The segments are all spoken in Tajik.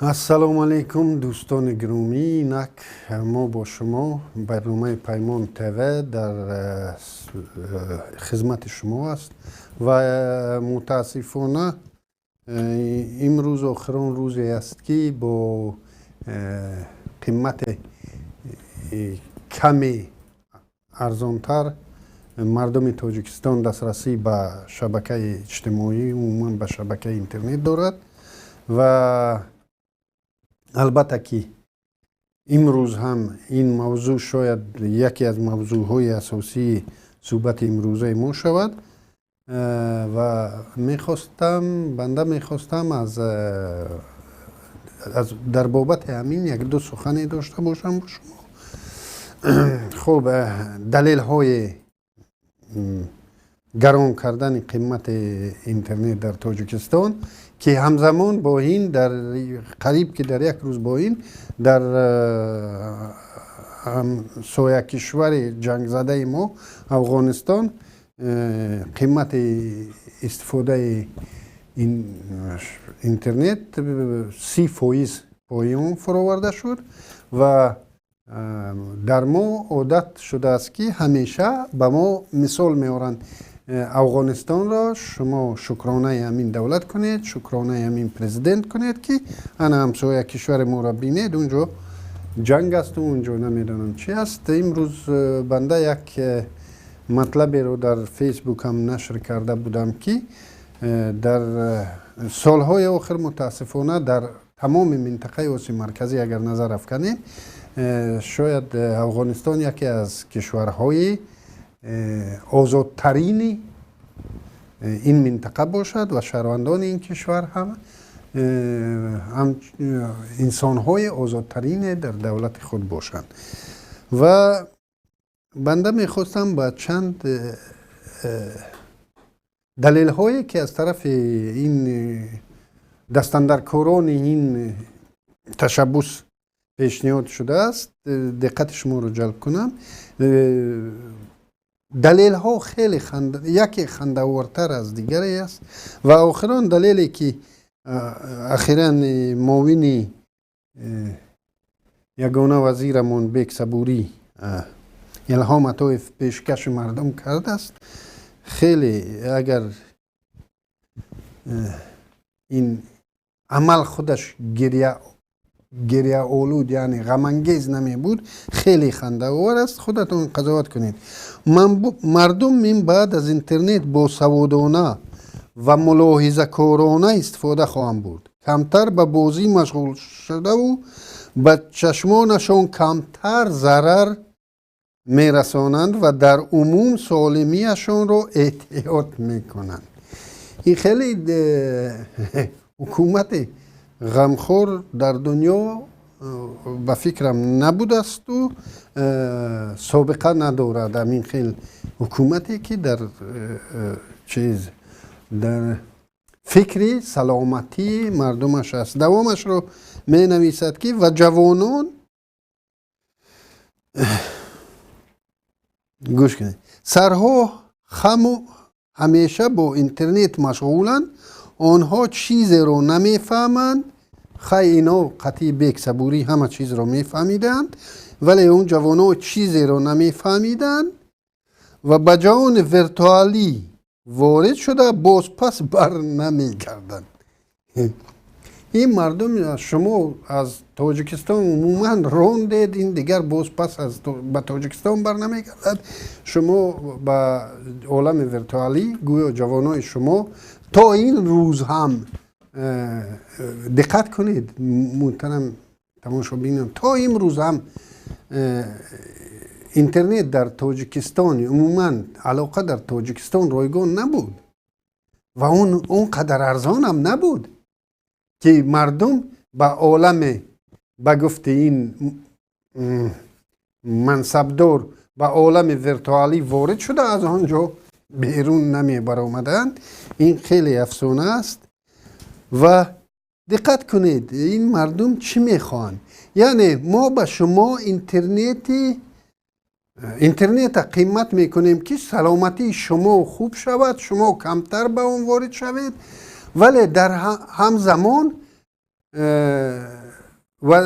Ассалому алайкум, дӯстони гиромӣ. Инак мо бо шумо барномаи Паймон ТВ дар хизмати шумо аст ва мутаассифона имрӯз охирон рӯзе аст, ки бо қимати каме арзонтар мардуми Тоҷикистон дастрасӣ ба шабакаи иҷтимоӣ, умуман ба шабакаи интернет дорад. Ва албатта ки имрӯз ҳам ин мавзӯъ шояд яке аз мавзӯъҳои асосии суҳбати имрӯзаи мо шавад. Ва мехостам, банда мехостам аз дар бобати ҳамин як-ду сухане дошта бошам бо шумо. Хуб, далелҳои гарон кардани қимати интернет дар Тоҷикистон, ки ҳамзамон бо ин дар қариб ки дар як рӯз бо ин дар ҳамсоя кишвари ҷангзадаи мо, Афғонистон, қимати истифодаи интернет 30% поён фуроварда шуд. Ва дар мо одат шудааст, ки ҳамеша ба мо мисол меоранд Афғонистонро: шумо шукронаи ҳамин давлат кунед, шукронаи ҳамин президент кунед, ки ана ҳамсоя кишвари моро бинед, унҷо ҷанг асту унҷо намедонам чи аст. Имрӯз банда як матлаберо дар Фейсбук ҳам нашр карда будам, ки дар солҳои охир мутаассифона дар тамоми минтақаи Осиёи Марказӣ агар назар афканем, шояд Афғонистон яке аз кишварҳои озодтарини ин минтақа бошад ва шаҳрвандони ин кишвар ҳам инсонҳои озодтарине дар давлати худ бошанд. Ва банда мехостам ба чанд далелҳое, ки аз тарафи ин дастандаркорони ин ташаббус пешниҳод шудааст, диққати шуморо ҷалб кунам. Далелҳо хеле яке хандаовартар аз дигаре аст. Ва охирон далеле, ки ахиран муовини ягона вазирамон Бек Сабурӣ Илҳом Атоев пешкаши мардум кардааст, хеле агар ин амал худаш гиряолуд, яъне ғамангез намебуд, хеле хандаовар аст. Худатон қазоват кунед. Мардум мин баъд аз интернет босаводона ва мулоҳизакорона истифода хоҳанд бурд, камтар ба бозӣ машғул шудаву ба чашмонашон камтар зарар мерасонанд ва дар умум солимиашонро эҳтиёт мекунанд. Ин хеле ҳукумати ғамхор дар дунё ба фикрам набудасту собиқа надорад ҳамин хел ҳукумате, ки дар чиз, дар фикри саломатии мардумаш аст. Давомашро менависад, ки ва ҷавонон, гӯш кунед, сарҳо хаму ҳамеша бо интернет машғуланд, онҳо чизеро намефаҳманд. Хай, ино қатъи Бек Сабурӣ ҳама чизро мефаҳмиданд, вале он ҷавонҳо чизеро намефаҳмиданд ва ба ҷаҳони виртуалӣ ворид шуда, боз пас бар намегарданд. Ин мардум шумо аз Тоҷикистон умуман рондед, ин дигар боз пас ба Тоҷикистон бар намегардад. Шумо ба олами виртуалӣ, гӯё ҷавонои шумо то ин рӯз ҳам, диққат кунед, муҳтарам тамошобинон, то имрӯз ҳам интернет дар Тоҷикистон, умуман алоқа дар Тоҷикистон ройгон набуд ва он қадар арзонам набуд, ки мардум ба оламе, ба гуфти ин мансабдор, ба олами виртуалӣ ворид шуда, аз он ҷо берун намебаромаданд. Ин хеле афсона аст. Ва диққат кунед, ин мардум чӣ мехоҳанд? Яъне мо ба шумо интернета қимат мекунем, ки саломатии шумо хуб шавад, шумо камтар ба он ворид шавед, вале дар ҳамзамон Ва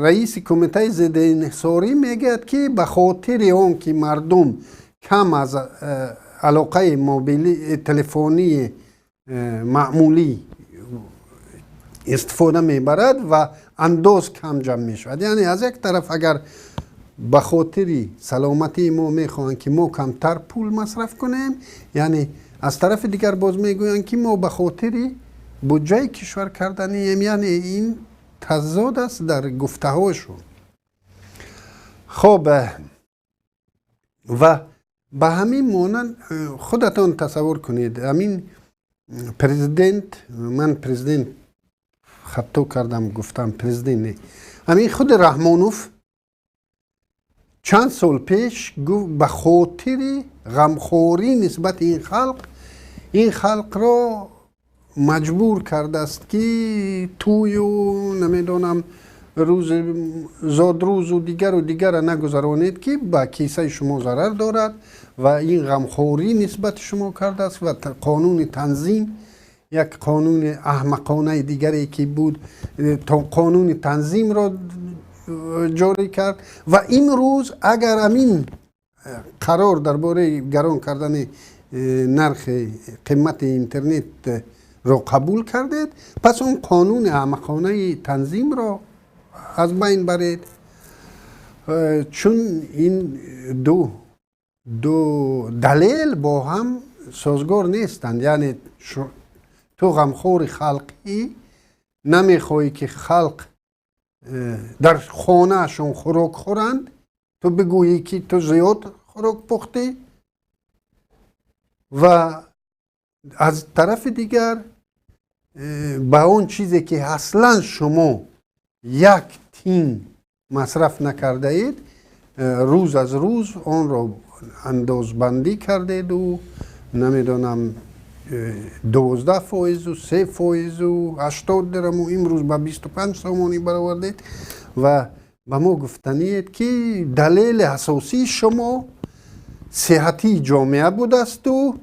раиси кумитаи зидди инҳисорӣ мегӯяд, ки ба хотири он ки мардум кам аз алоқаи мобили телефонии маъмулӣ истифода мебарад ва андоз кам ҷамъ мешавад. Яъне аз як тараф, агар ба хотири саломатии мо мехоҳанд, ки мо камтар пул масраф кунем, яъне аз тарафи дигар боз мегӯянд, ки мо ба хотири буҷаи кишвар карданием. Яъне ин тазод аст дар гуфтаҳошон. Хоб, ва ба ҳамин монанд худатон тасаввур кунед, ҳамин президент, ман президент хато кардам, гуфтам президент не, ҳамин худи Раҳмонов чанд сол пеш ба хотири ғамхорӣ нисбати ин халқ, ин халқро маҷбур кардааст, ки тӯю намедонам рӯзи зодрӯзу дигару дигара нагузаронед, ки ба кисаи шумо зарар дорад, ва ин ғамхорӣ нисбати шумо кардааст. Ва қонуни танзим, як қонуни аҳмақонаи дигаре ки буд, қонуни танзимро ҷорӣ кард. Ва имрӯз агар ҳамин қарор дар бораи гарон кардани нархи қимати интернетро қабул кардед, пас он қонуни аҳмақонаи танзимро аз байн баред, чун ин ду далел бо ҳам созгор нестанд. Яъне ту ғамхори халқӣ, намехоҳӣ, ки халқ дар хонаашон хӯрок хӯранд, ту бигӯӣ, ки ту зиёд хӯрок пухтӣ, ва аз тарафи дигар ба он чизе ки аслан шумо як тин масраф накардаед, рӯз аз рӯз онро андозбандӣ кардеду намедонам 12%-у 3%-у 80 дираму имрӯз ба 25 сомонӣ баровардед. Ва ба мо гуфтаниед, ки далели асосии шумо сиҳатии ҷомеа будасту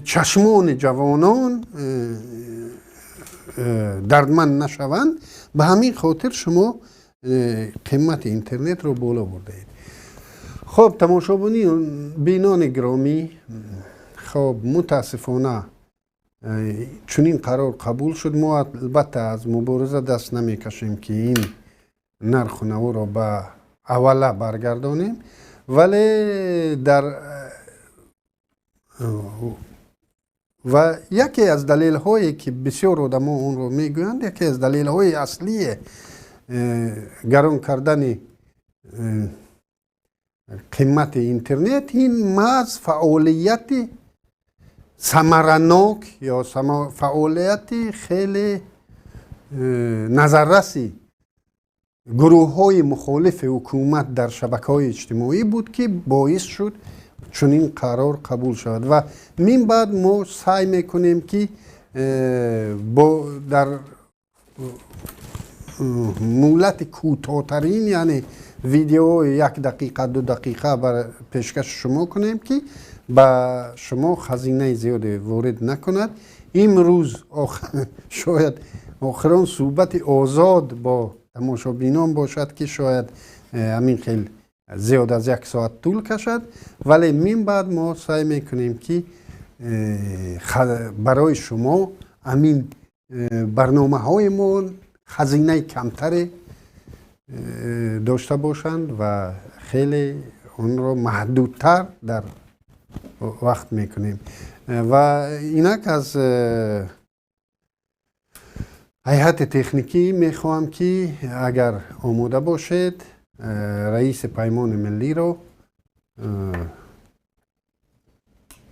чашмони ҷавонон дардманд нашаванд, ба ҳамин хотир шумо қимати интернетро боло бурдаед. Хоб, тамошобинони гиромӣ, хоб, мутаассифона чунин қарор қабул шуд. Мо албатта аз мубориза даст намекашем, ки ин нарху наворо ба аввала баргардонем, вале дар ва яке аз далелҳое ки бисёр одамо онро мегӯянд, яке аз далелҳои аслие гарон кардани қимати интернет ин маҳз фаъолияти самаранок ё фаъолияти хеле назарраси гурӯҳҳои мухолифи ҳукумат дар шабакаҳои иҷтимоӣ буд, ки боис шуд чунин қарор қабул шавад. Ва мин баъд мо саъй мекунем, ки дар муҳлати кӯтоҳтарин, яъне видеои як дақиқа, 2 дақиқа бар пешкаши шумо кунем, ки ба шумо хазинаи зиёде ворид накунад. Имрӯз шояд охирон суҳбати озод бо тамошобинон бошад, ки шояд ҳамин хел зиёд аз як соат тӯл кашад, вале мин баъд мо саъй мекунем, ки барои шумо ҳамин барномаҳои мо хазинаи камтаре дошта бошанд ва хеле онро маҳдудтар дар вақт мекунем. Ва инак аз ҳайати техникӣ мехоҳам, ки агар омода бошед, раиси Паймони Миллиро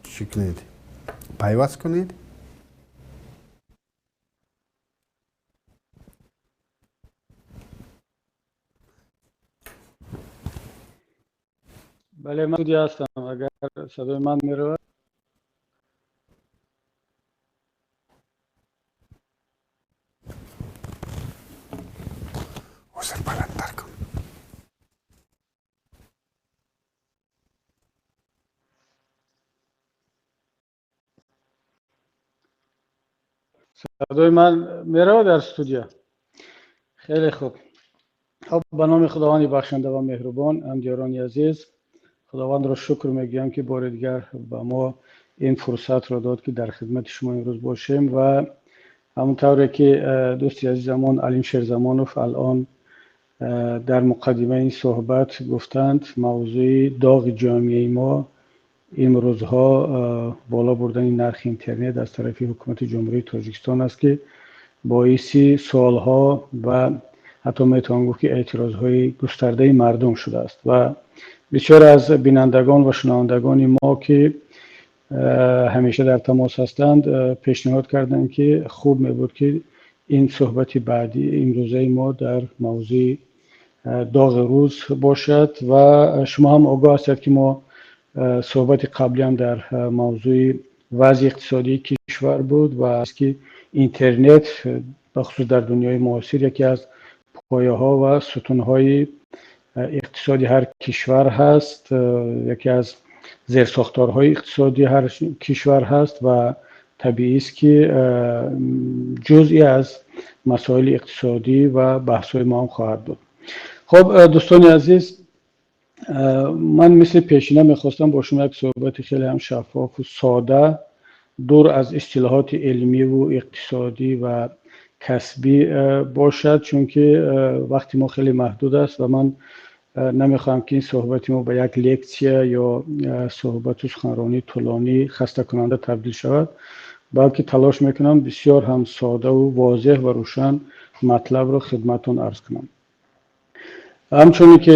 чӣ кунед, пайваст кунед. Бале, ман студия ҳастам, агар садои ман меравад. Ҳозир баландтар кун. Садои ман меравад дар студия? Хеле хуб. Хуб, ба номи Худованди бахшанда ва меҳрубон. Ҳамдиёрони азиз, Худовандро шукр мегӯям, ки бори дигар ба мо ин фурсатро дод, ки дар хидмати шумо имрӯз бошем. Ва ҳамон тавре ки дӯсти азизамон Алим Шерзамонов алон дар муқаддимаи ин суҳбат гуфтанд, мавзӯи доғи ҷомеаи мо имрӯзҳо боло бурдани нархи интернет аз тарафи ҳукумати Ҷумҳурии Тоҷикистон аст, ки боиси суолҳо ва ҳатто метавон гуфт, ки эътирозҳои густардаи мардум шудааст. Ва бисёр аз бинандагон ва шунавандагони мо, ки ҳамеша дар тамос ҳастанд, пешниҳод карданд, ки хуб мебуд, ки ин суҳбати баъдии имрӯзаи мо дар мавзӯи доғи рӯз бошад. Ва шумо ҳам огоҳ ҳастед, ки мо суҳбати қаблиам дар мавзӯи вазъи иқтисодии кишвар буд ва ки интернет, бахусус дар дунёи муосир, яке аз пояҳо ва сутунҳои иқтисоди ҳар кишвар ҳаст, яке аз зерсохторҳои иқтисодии ҳар кишвар ҳаст ва табиист, ки ҷузъе аз масоили иқтисодӣ ва баҳсҳои мо ҳам хоҳад буд. Хуб, дӯстони азиз, ман мисли пешина мехостам бо шумо як суҳбати хеле ҳам шаффофу сода, дур аз истилоҳоти илмиву иқтисодӣ ва касбӣ бошад, чунки вақти мо хеле маҳдуд аст ва ман намехоҳам, ки ин суҳбати мо ба як лексия ё суҳбату суханронии тӯлонӣ, хастакунанда табдил шавад, балки талош мекунам бисёр ҳам содаву возеҳ ва рӯшан матлабро хидматтон арз кунам. Ҳамчунин ки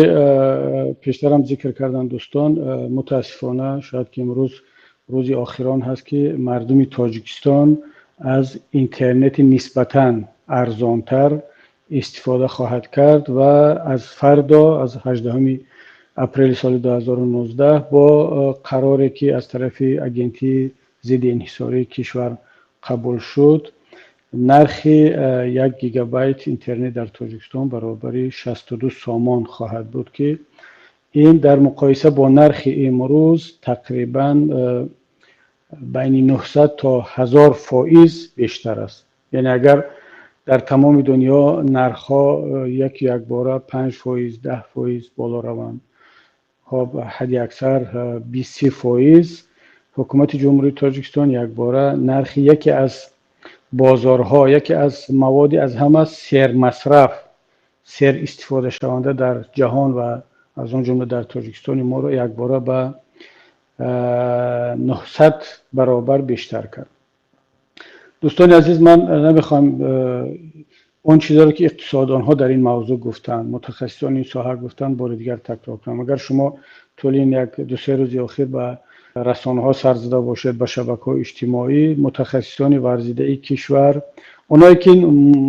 пештарам зикр карданд дӯстон, мутаассифона, шояд ки имрӯз рӯзи охирон ҳаст, ки мардуми Тоҷикистон аз интернети нисбатан арзонтар истифода хоҳад кард ва аз фардо, аз 18 апрели соли 2019, бо қароре, ки аз тарафи Агентии зидди инҳисории кишвар қабул шуд, нархи 1 гигабайт интернет дар Тоҷикистон баробари 62 сомон хоҳад буд, ки ин дар муқоиса бо нархи имрӯз тақрибан байни 900 то 1000% бештар аст. Яъне агар дар тамоми дунё нархҳо яку якбора 5%, 10% боло раванд, хоб, ҳадди аксар 20-30%, ҳукумати Ҷумҳурии Тоҷикистон якбора нархи яке аз бозорҳо, яке аз маводи аз ҳама сермасраф, сер истифодашаванда дар ҷаҳон ва аз он ҷумла дар Тоҷикистони моро якбора ба 900 баробар бештар кард. Дӯстони азиз, ман намехоҳам он чизеро, ки иқтисодонҳо дар ин мавзӯъ гуфтанд, мутахассисони ин соҳа гуфтанд, бори дигар такрор кунам. Агар шумо тӯли ин як дусе рӯзи охир ба расонаҳо сар зада бошед, ба шабакаҳои иҷтимоӣ, мутахассисони варзидаи кишвар, оное ки ин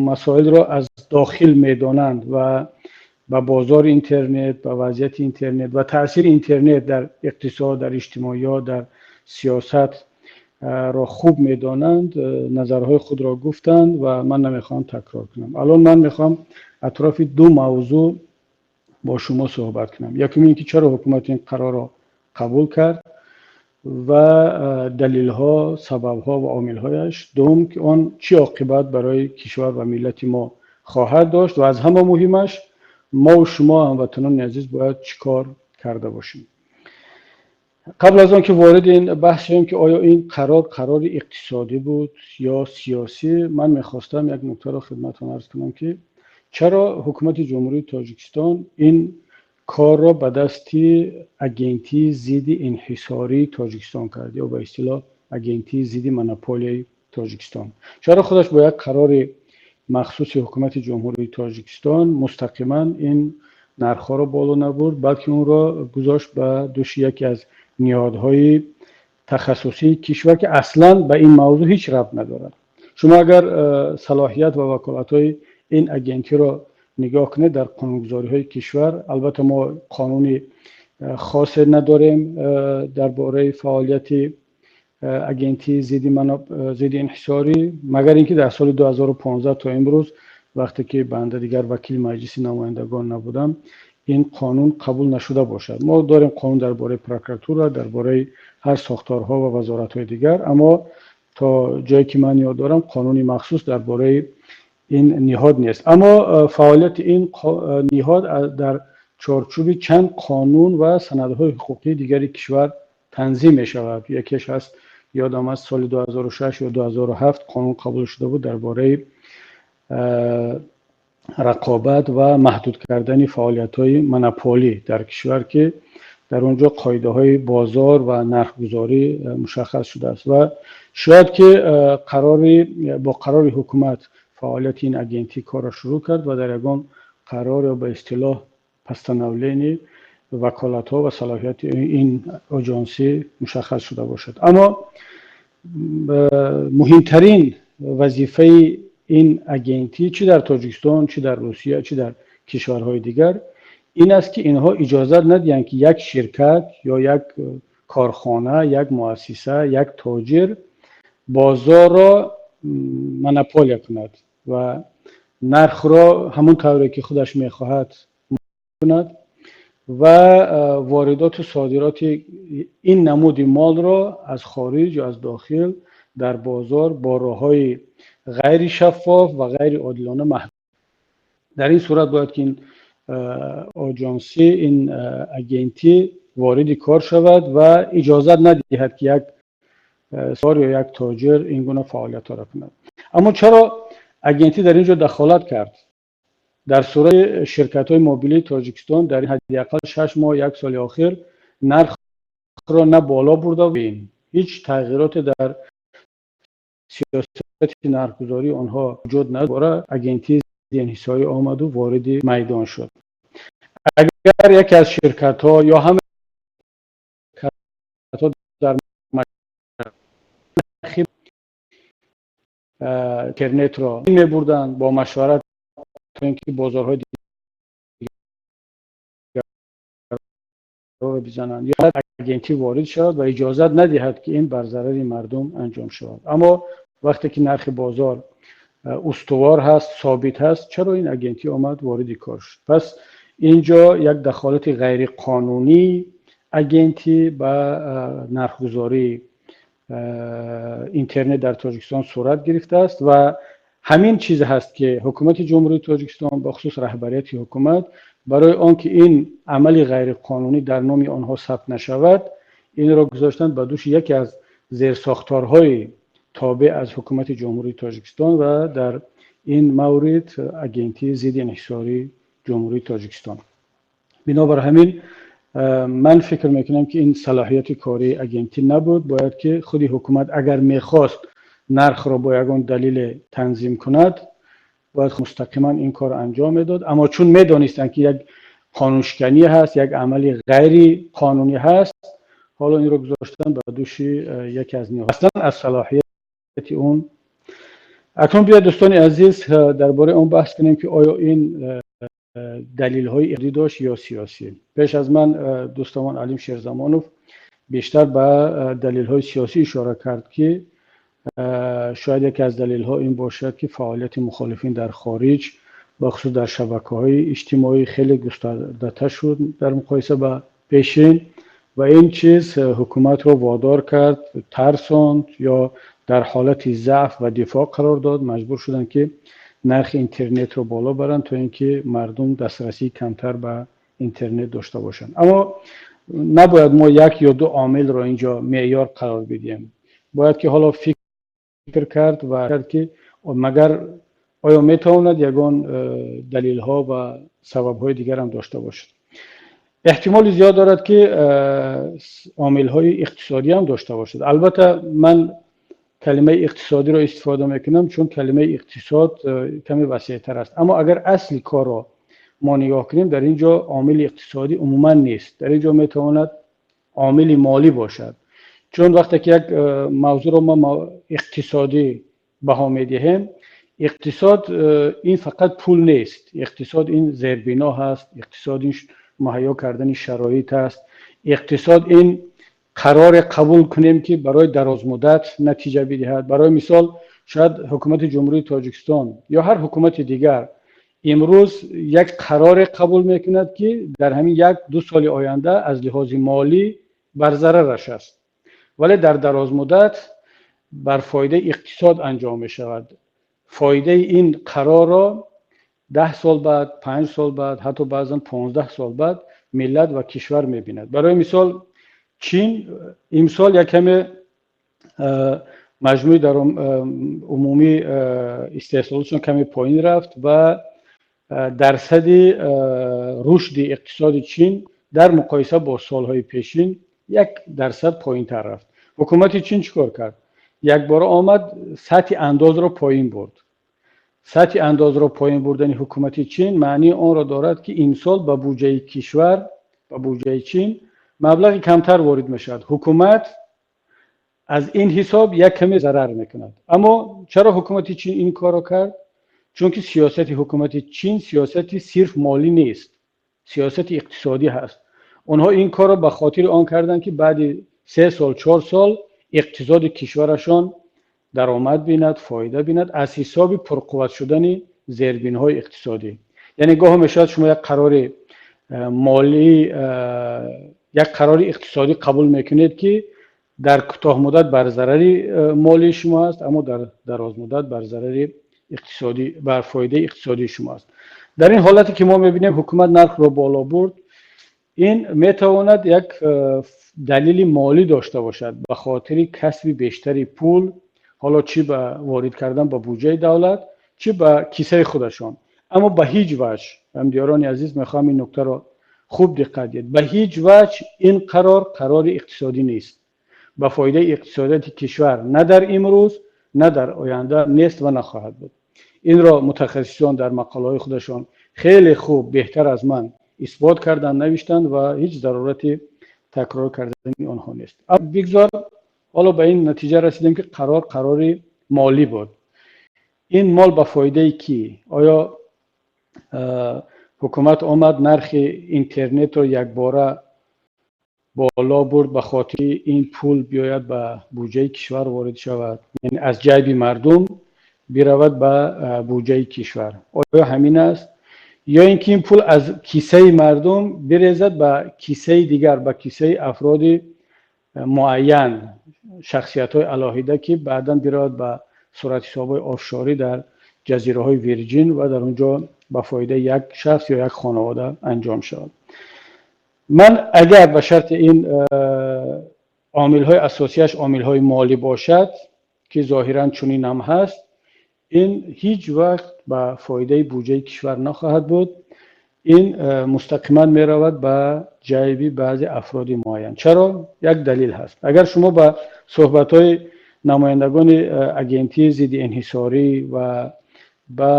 масоилро аз дохил медонанд ва ба бозори интернет, ба вазъияти интернет ва таъсири интернет дар иқтисод, дар иҷтимоиёт, дар сиёсат ро хуб медонанд, назарҳои худро гуфтанд ва ман намехоҳам такрор кунам. Алон ман мехоҳам атрофи ду мавзӯъ бо шумо суҳбат кунам. Якум ин ки чаро ҳукумат ин қарорро қабул кард ва далелҳо, сабабҳо ва омилҳояш. Дуюм, ки он чӣ оқибат барои кишвар ва миллати мо хоҳад дошт ва аз ҳама муҳимаш, мову шумо, ҳамватанони азиз, бояд чӣ кор карда бошем. Қабл аз он ки вориди ин баҳс шавем, ки оё ин қарор қарори иқтисодӣ буд ё сиёсӣ, ман мехостам як нуктаро хидматтон арз кунам, ки чаро ҳукумати Ҷумҳурии Тоҷикистон ин корро ба дасти Агентии зидди инҳисории Тоҷикистон кард ё ба истилоҳ Агентии зидди монополияи Тоҷикистон. Чаро худаш бо як қарори махсуси ҳукумати Ҷумҳурии Тоҷикистон мустақиман ин нархҳоро боло набурд, балки онро гузошт ба дӯши яке аз ниҳодҳои тахассусии кишвар, ки аслан ба ин мавзӯъ ҳеҷ рабт надорад? Шумо агар салоҳият ва ваколатҳои ин агентиро нигоҳ кунед дар қонунгузориҳои кишвар, албатта мо қонуни хосе надорем дар бораи фаъолияти агентии зидди инҳисорӣ, магар ин ки дар соли 2015 то имрӯз, вақте ки банда дигар вакили Маҷлиси намояндагон набудам, ин қонун қабул нашуда бошад. Мо дорем қонун дар бораи прокуратура, дар бораи ҳар сохторҳо ва вазоратҳои дигар, аммо То ҷое ки ман ёд дорам, қонуни махсус дар бораи ин ниҳод нест, аммо фаъолияти ин ниҳод дар чорчӯби чанд қонун ва санадҳои ҳуқуқии дигари кишвар танзим мешавад. Якеш ҳаст, ёдам аст, соли 2006 ё 2007 қонун қабул шуда буд дар бораи рақобат ва маҳдуд кардани фаъолиятҳои монополӣ дар кишвар, ки дар он ҷо қоидаҳои бозор ва нархгузорӣ мушаххас шудааст. Ва шояд ки қарори бо қарори ҳукумат фаъолияти ин агентӣ корро шурӯъ кард ва дар ягон қарор ё ба истилоҳ постановление ваколатҳо ва салоҳияти ин оҷонсӣ мушаххас шуда бошад. Аммо муҳимтарин вазифаи ин агентӣ, чӣ дар Тоҷикистон, чӣ дар Русия, чӣ дар кишварҳои дигар, ин аст, ки инҳо иҷозат надиҳанд, ки як ширкат ё як корхона, як муассиса, як тоҷир бозорро монополия кунад ва нархро ҳамон тавре ки худаш мехоҳад кунад ва воридоту содироти ин намуди молро аз хориҷ ё аз дохил дар бозор бо роҳҳои ғайришаффоф ва ғайриодилона маҳдуд. Дар ин сурат бояд ки ин оҷонсӣ, ин агентӣ вориди кор шавад ва иҷозат надиҳад, ки як сор ё як тоҷир ин гуна фаъолиятҳоро кунад. Аммо чаро агентӣ дар ин ҷо дахолат кард? Дар сурати ширкатҳои мобилии Тоҷикистон дар ҳадди ақал 6 моҳ, як соли охир нархро на боло бурда, ҳеҷ тағйироте дар сиёсати нархгузории онҳо вуҷуд надора. Агентии инҳисорӣ омаду вориди майдон шуд. Агар яке аз ширкатҳо ё ҳама дар нархи интернетро мебурданд бо машварат, то ин ки бозорҳои дигарро бизананд, ё агентӣ ворид шавад ва иҷозат надиҳад, ки ин бар зарари мардум анҷом шавад. Аммо вақте ки нархи бозор устувор ҳаст, собит ҳаст, чаро ин агентӣ омад, вориди кор шуд? Пас ин ҷо як дахолати ғайриқонунӣ агентӣ ба нархгузории интернет дар Тоҷикистон сурат гирифтааст. Ва ҳамин чиз ҳаст, ки ҳукумати Ҷумҳурии Тоҷикистон, бахусус раҳбарияти ҳукумат, барои он ки ин амали ғайриқонунӣ дар номи онҳо сабт нашавад, инро гузоштанд ба дӯши яке аз зерсохторҳои тобеъ аз ҳукумати Ҷумҳурии Тоҷикистон ва дар ин маврид Агентии зидди инҳисории Ҷумҳурии Тоҷикистон. Бинобар ҳамин ман фикр мекунам, ки ин салоҳияти кории агентӣ набуд. Бояд ки худи ҳукумат агар мехост нархро бо ягон далеле танзим кунад, бояд мустақиман ин кор анҷом медод. Аммо чун медонистанд, ки як қонуншиканӣ ҳаст, як амали ғайриқонунӣ ҳаст, ҳоло инро гузоштан ба дӯши яке аз ниҳод, аслан аз салоҳияти он. Акнун биёед, дӯстони азиз, дар бораи он баҳс кунем, ки оё ин далелҳои иқтисодӣ дошт ё сиёсӣ. Пеш аз ман дӯстамон Алим Шерзамонов бештар ба далелҳои сиёсӣ ишора кард, ки шояд яке аз далелҳо ин бошад, ки фаъолияти мухолифин дар хориҷ, бахусус дар шабакаҳои иҷтимоӣ, хеле густардатар шуд дар муқоиса ба пешин ва ин чиз ҳукуматро водор кард, тарсонд ё дар ҳолати заъф ва дифоъ қарор дод. Маҷбур шуданд, ки нархи интернетро боло баранд, то ин ки мардум дастрасии камтар ба интернет дошта бошанд. Аммо набояд мо як ё ду омилро ин ҷо меъёр қарор бидиҳем. Бояд ки ҳоло фикр кард ва кард, ки магар оё метавонад ягон далелҳо ва сабабҳои дигарам дошта бошад. Эҳтимоли зиёд дорад, ки омилҳои иқтисодӣ ҳам дошта бошад. Албатта, ман калимаи иқтисодиро истифода мекунам, чун калимаи иқтисод каме васеътар аст. Аммо агар асли корро мо нигоҳ кунем, дар ин ҷо омили иқтисодӣ умуман нест. Дар ин ҷо метавонад омили молӣ бошад, чун вақте ки як мавзӯъро мо иқтисодӣ баҳо медиҳем, иқтисод ин фақат пул нест. Иқтисод ин зербино ҳаст, иқтисод ин муҳайё кардани шароит аст, иқтисод ин қароре қабул кунем, ки барои дарозмуддат натиҷа бидиҳад. Барои мисол, шояд ҳукумати Ҷумҳурии Тоҷикистон ё ҳар ҳукумати дигар имрӯз як қароре қабул мекунад, ки дар ҳамин як ду соли оянда аз лиҳози молӣ бар зарараш аст, вале дар дарозмуддат Бар фоидаи иқтисод анҷом мешавад. Фоидаи ин қарорро 10 сол баъд, 5 сол баъд, ҳатто баъзан 15 сол баъд миллат ва кишвар мебинад. Барои мисол, Чин имсол як каме маҷмӯи дар умумии истеҳсолотшон каме поин рафт ва дарсади рушди иқтисоди Чин дар муқоиса бо солҳои пешин 1% поинтар рафт. Ҳукумати Чин чӣ кор кард? Якбора омад, сатҳи андозро поин бурд. Сатҳи андозро поин бурдани ҳукумати Чин маънии онро дорад, ки имсол ба буҷаи кишвар, ба буҷаи Чин маблағи камтар ворид мешавад. Ҳукумат аз ин ҳисоб як каме зарар мекунад. Аммо чаро ҳукумати Чин ин корро кард? Чунки сиёсати ҳукумати Чин сиёсати сирф молӣ нест, сиёсати иқтисодӣ ҳаст. Онҳо ин корро ба хотири он карданд, ки баъди 3 сол, 4 сол иқтисоди кишварашон даромад бинад, фоида бинад аз ҳисоби пурқувват шудани зербиноҳои иқтисодӣ. Яъне гоҳо мешавад, шумо як қарори молӣ, як қарори иқтисодӣ қабул мекунед, ки дар кӯтоҳмуддат бар зарари молии шумо аст, аммо дар дарозмуддат бар зарари иқтисодӣ, бар фоидаи иқтисодии шумо аст. Дар ин ҳолате ки мо мебинем, ҳукумат нархро боло бурд, ин метавонад як далели молӣ дошта бошад ба хотири касби бештари пул, ҳоло чӣ ба ворид кардан ба буҷаи давлат, чӣ ба кисаи худашон. Аммо ба ҳеҷ ваҷҳ, ҳамдиёрони азиз, мехоҳам ин нуктаро хуб диққат диҳед, ба ҳеҷ ваҷҳ ин қарор қарори иқтисодӣ нест. Ба фоидаи иқтисодияти кишвар на дар имрӯз, на дар оянда нест ва нахоҳад буд. Инро мутахассисон дар мақолаҳои худашон хеле хуб, беҳтар аз ман исбот карданд, навиштанд ва ҳеҷ зарурати такрор кардани онҳо нест. Бигзор, ҳоло ба ин натиҷа расидем, ки қарор қарори молӣ буд. Ин мол ба фоидаи кӣ? Оё ҳукумат омад, нархи интернетро якбора боло бурд ба хотири ин пул биёяд, ба буҷаи кишвар ворид шавад, яъне аз ҷайби мардум биравад ба буҷаи кишвар? Оё ҳамин аст ё ин ки ин пул аз кисаи мардум бирезад ба кисаи дигар, ба кисаи афроди муайян, шахсиятҳои алоҳида, ки баъдан биравад ба суратҳисобҳои офшорӣ дар ҷазираҳои Вирҷин ва дар он ҷо ба фоидаи як шахс ё як хонавода анҷом шавад? Ман агар ба шарти ин омилҳои асосияш омилҳои молӣ бошад, ки зоҳиран чунин ҳам ҳаст, ин ҳеҷ вақт ба фоидаи буҷаи кишвар нахоҳад буд. Ин мустақиман меравад ба ҷайби баъзе афроди муайян. Чаро? Як далел ҳаст. Агар шумо ба суҳбатҳои намояндагони агентии зидди инҳисорӣ ва ба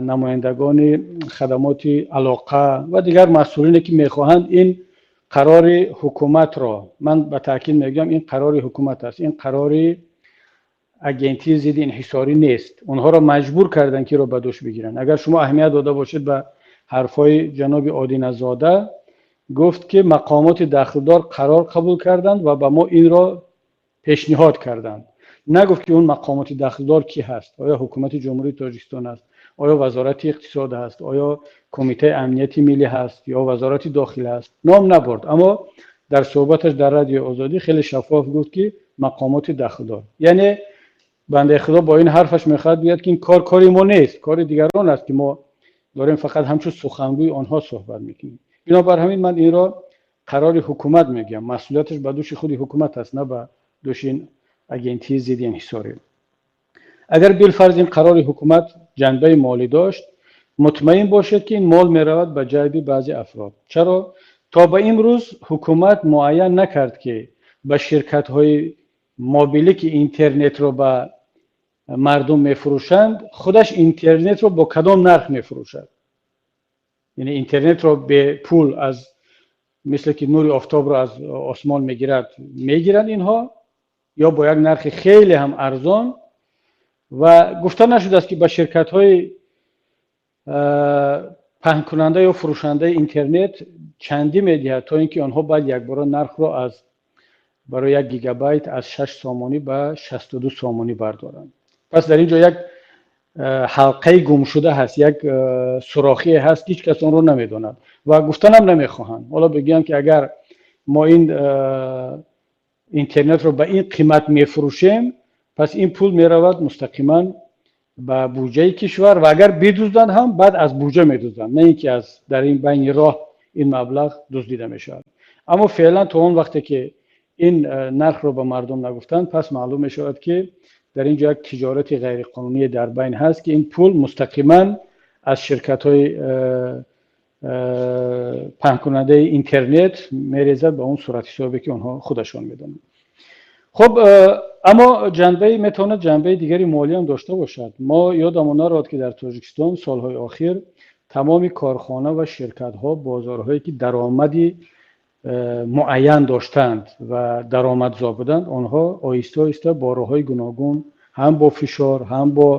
намояндагони хадамоти алоқа ва дигар масъулине, ки мехоҳанд ин қарори ҳукуматро, ман ба таъкид мегӯям, ин қарори ҳукумат аст, ин қарори агентии зидди инҳисорӣ нест, онҳоро маҷбур карданд, ки инро ба дӯш бигиранд. Агар шумо аҳамият дода бошед ба ҳарфҳои ҷаноби Одиназода, гуфт, ки мақомоти дахлдор қарор қабул карданд ва ба мо инро пешниҳод карданд. Нагуфт, ки он мақомоти дахлдор кӣ ҳаст: оё ҳукумати Ҷумҳурии Тоҷикистон аст, оё Вазорати иқтисод ҳаст, оё Кумитаи амнияти миллӣ ҳаст ё Вазорати дохила аст. Ном набурд, аммо дар суҳбаташ дар Радиои Озодӣ хеле шаффоф гуфт, ки мақомоти дахлдор. Яъне бандаи Худо бо ин ҳарфаш мехоҳад бигӯяд, ки ин кор кори мо нест, кори дигарон аст, ки мо дорем фақат ҳамчун сухангӯи онҳо суҳбат мекунем. Бинобар ҳамин ман инро қарори ҳукумат мегӯям. Масъулияташ ба дӯши худи ҳукумат аст, на ба дӯши ин агентии зидди инҳисорӣ. Агар билфарз ин қарори ҳукумат ҷанбаи молӣ дошт, мутмаин бошед, ки ин мол меравад ба ҷайби баъзе афрод. Чаро? То ба имрӯз ҳукумат муайян накард, ки ба ширкатҳои мобилӣ, ки интернетро ба мардум мефурӯшанд, худаш интернетро бо кадом нарх мефурӯшад. Яъне интернетро бепул, аз мисле ки нури офтобро аз осмон мегирад, мегиранд инҳо ё бо як нархи хеле ҳам арзон. Ва гуфта нашудааст, ки ба ширкатҳои паҳнкунанда ё фурӯшандаи интернет чандӣ медиҳад, то ин ки онҳо баъд якбора нархро аз барои 1 гигабайт аз 6 сомонӣ ба 62 сомонӣ бардоранд. Пас дар ин ҷо як ҳалқаи гумшуда ҳаст, як сурохие ҳаст, ҳеҷ кас онро намедонад ва гуфтанам намехоҳанд. Ҳоло бигӯям, ки агар мо ин интернетро ба ин қимат мефурӯшем. Пас ин пул меравад мустақиман ба буҷаи кишвар ва агар бидузданд ҳам баъд аз буҷа медузданд, на ин ки аз дар ин байни роҳ ин маблағ дуздида мешавад. Аммо феълан то он вақте ки ин нархро ба мардум нагуфтанд, пас маълум мешавад, ки дар ин ҷо як тиҷорати ғайриқонунӣ дар байн ҳаст, ки ин пул мустақиман аз ширкатҳои паҳнкунандаи интернет мерезад ба он суратҳисобе, ки онҳо худашон медонанд. Хуб, аммо ҷанбаи метавонад ҷанбаи дигари молӣ ҳам дошта бошад. Мо ёдамон народ, ки дар Тоҷикистон солҳои охир тамоми корхона ва ширкатҳо, бозорҳое, ки даромади муайян доштанд ва даромадзо буданд, онҳо оҳиста оҳиста бо роҳҳои гуногун, ҳам бо фишор, ҳам бо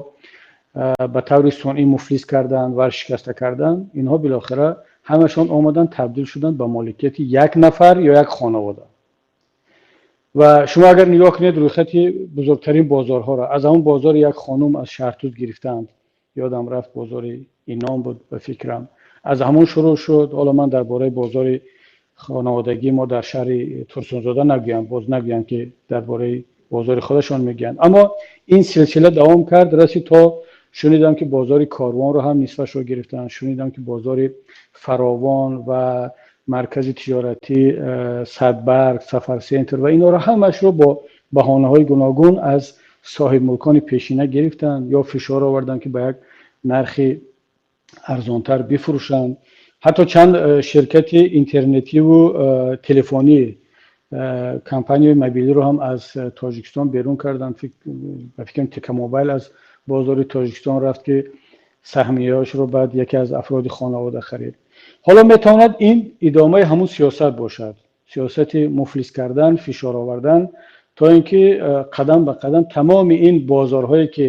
ба таври сунъӣ муфлис кардан, варшикаста кардан, инҳо билохира ҳамашон омаданд табдил шуданд ба моликияти як нафар ё як хонавода. Ва шумо агар нигоҳ кунед рӯйхати бузургтарин бозорҳоро, аз ҳамон бозори як хонум аз Шаҳртуз гирифтаанд, ёдам рафт, бозори Ином буд ба фикрам, аз ҳамон шурӯъ шуд. Ҳоло ман дар бораи бозори хонаводагии мо дар шаҳри Турсунзода нагӯям, боз нагӯям, ки дар бораи бозори худашон мегӯянд. Аммо ин силсила давом кард, расид то шунидам, ки бозори Корвонро ҳам нисфашро гирифтанд, шунидам, ки бозори Фаровон ва маркази тиҷоратӣ Садбарг, Сафар Сентр ва инҳоро ҳамашро бо баҳонаҳои гуногун аз соҳибмулкони пешина гирифтанд ё фишор оварданд, ки ба як нархи арзонтар бифурӯшанд. Ҳатто чанд ширкати интернетиву телефонӣ, компанияи мобилиро ҳам аз Тоҷикистон берун карданд. Ба фикрам, Текамобайл аз бозори Тоҷикистон рафт, ки саҳмияҳошро баъд яке аз афроди хонавода харид. Ҳоло метавонад ин идомаи ҳамун сиёсат бошад, сиёсати муфлис кардан, фишор овардан, то ин ки қадам ба қадам тамоми ин бозорҳое, ки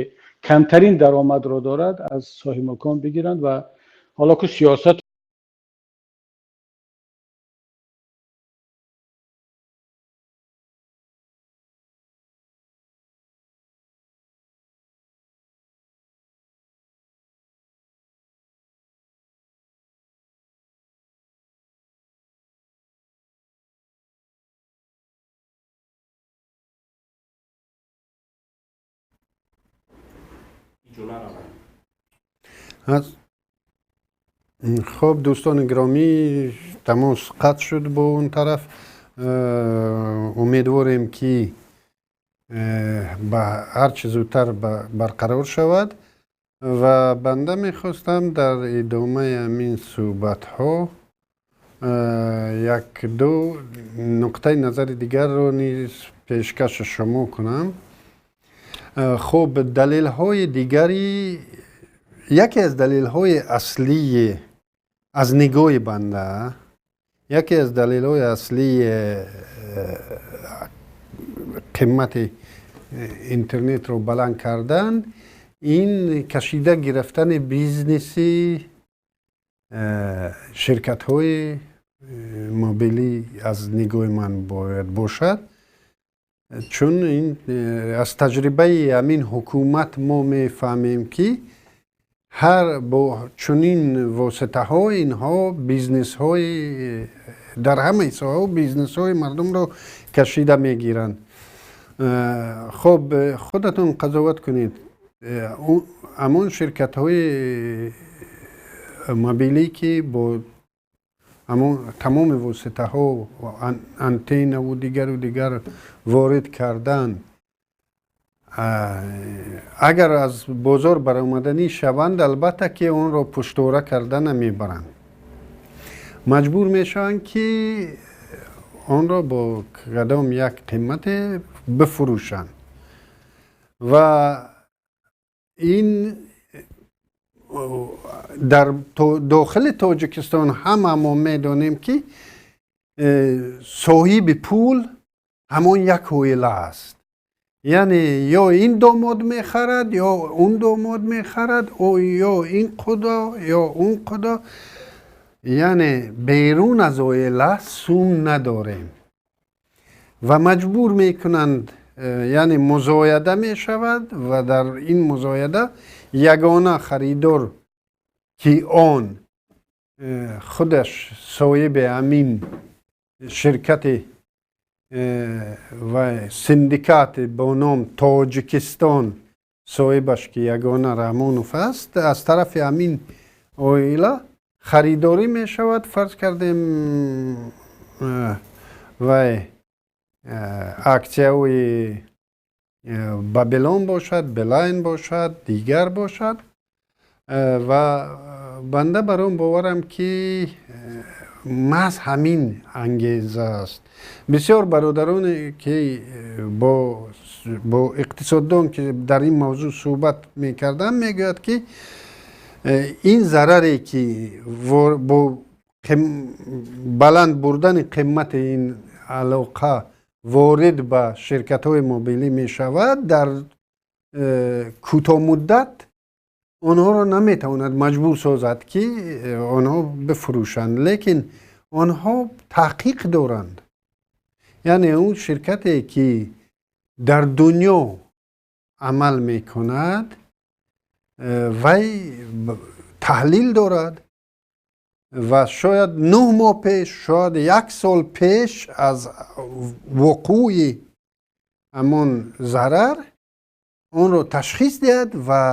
камтарин даромадро дорад, аз соҳибмулкон бигиранд. Ва ҳоло ку сиёсат Хуб, дӯстони гиромӣ, тамос қатъ шуд бо он тараф. Умедворем, ки ба ҳарчи зудтар барқарор шавад. Ва банда мехостам дар идомаи ҳамин суҳбатҳо як ду нуқтаи назари дигарро низ пешкаши шумо кунам. Хуб, далелҳои дигари, яке аз далелҳои аслии, аз нигоҳи банда, яке аз далелҳои аслии қимати интернетро баланд кардан ин кашида гирифтани бизнеси ширкатҳои мобилӣ аз нигоҳи ман бояд бошад, чун ин аз таҷрибаи ҳамин ҳукумат мо мефаҳмем, ки ҳар бо чунин воситаҳо инҳо бизнесҳои дар ҳамаи соҳаҳо бизнесҳои мардумро кашида мегиранд. Хуб, худатон қазоват кунед, ҳамон ширкатҳои мобилӣ, ки бо тамоми воситаҳо, антеннаву дигару дигар ворид кардан, агар аз бозор баромаданӣ шаванд, албатта ки онро пуштора карда намебаранд, маҷбур мешаванд, ки онро бо кадом як қимате бифурӯшанд. Ва ин дар дохили Тоҷикистон ҳама мо медонем, ки соҳиби пул ҳамон як оила аст, яъне ё ин домод мехарад, ё он домод мехарад, ё ин худо, ё он худо, яъне берун аз оила сум надорем ва маҷбур мекунанд, яъне музояда мешавад ва дар ин музояда ягона харидор, ки он худаш соҳиби ҳамин ширкати ва синдикат бо ном Тоҷикистон, соҳибаш ки ягона Раҳмонов аст, аз тарафи ҳамин оила харидорӣ мешавад. Фарз кардем, вай аксияҳои Бабилон бошад, Билайн бошад, дигар бошад. Ва банда бар он боварам, ки маҳз ҳамин ангеза аст. Бисёр бародароне ки бо иқтисоддон ки дар ин мавзӯъ суҳбат мекарданд, мегӯяд, ки ин зараре ки бо баланд бурдани қимати ин алоқа ворид ба ширкатҳои мобилӣ мешавад, дар кӯтоҳмуддат онҳоро наметавонад маҷбур созад, ки онҳо бифурӯшанд, лекин онҳо таҳқиқ доранд. Яъне он ширкате ки дар дунё амал мекунад, вай таҳлил дорад ва шояд 9 моҳ пеш, шояд як сол пеш аз вуқӯи ҳамон зарар онро ташхис диҳад ва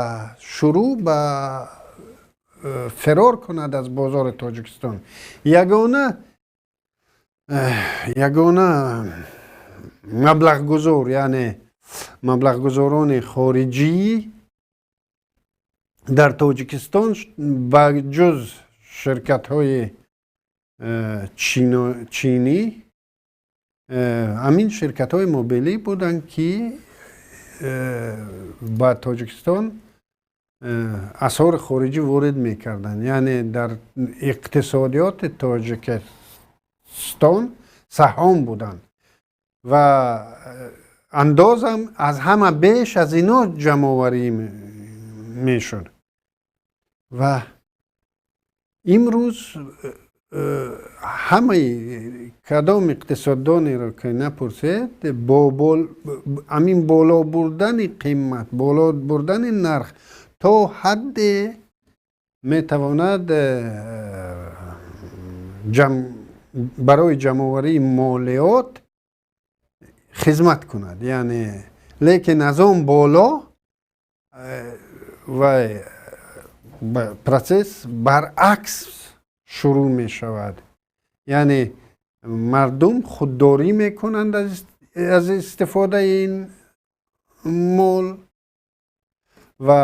шурӯъ ба фирор кунад аз бозори Тоҷикистон. Ягона маблағгузор, яъне маблағгузорони хориҷӣ дар Тоҷикистон ба ҷуз ширкатҳои чинӣ ҳамин ширкатҳои мобилӣ буданд, ки ба Тоҷикистон асъори хориҷӣ ворид мекарданд, яъне дар иқтисодиёти Тоҷикистон саҳом буданд ва андозам аз ҳама беш аз ино ҷамъоварӣ мешуд. Ва имрӯз ҳамаи кадом иқтисоддонеро ки напурсед, ҳамин боло бурдани қимат, боло бурдани нарх то ҳадде метавонад барои ҷамъоварии молиёт хизмат кунад, яъне лекин аз он боло вай процесс баръакс шурӯъ мешавад, яъне мардум худдорӣ мекунанд аз истифодаи ин мол ва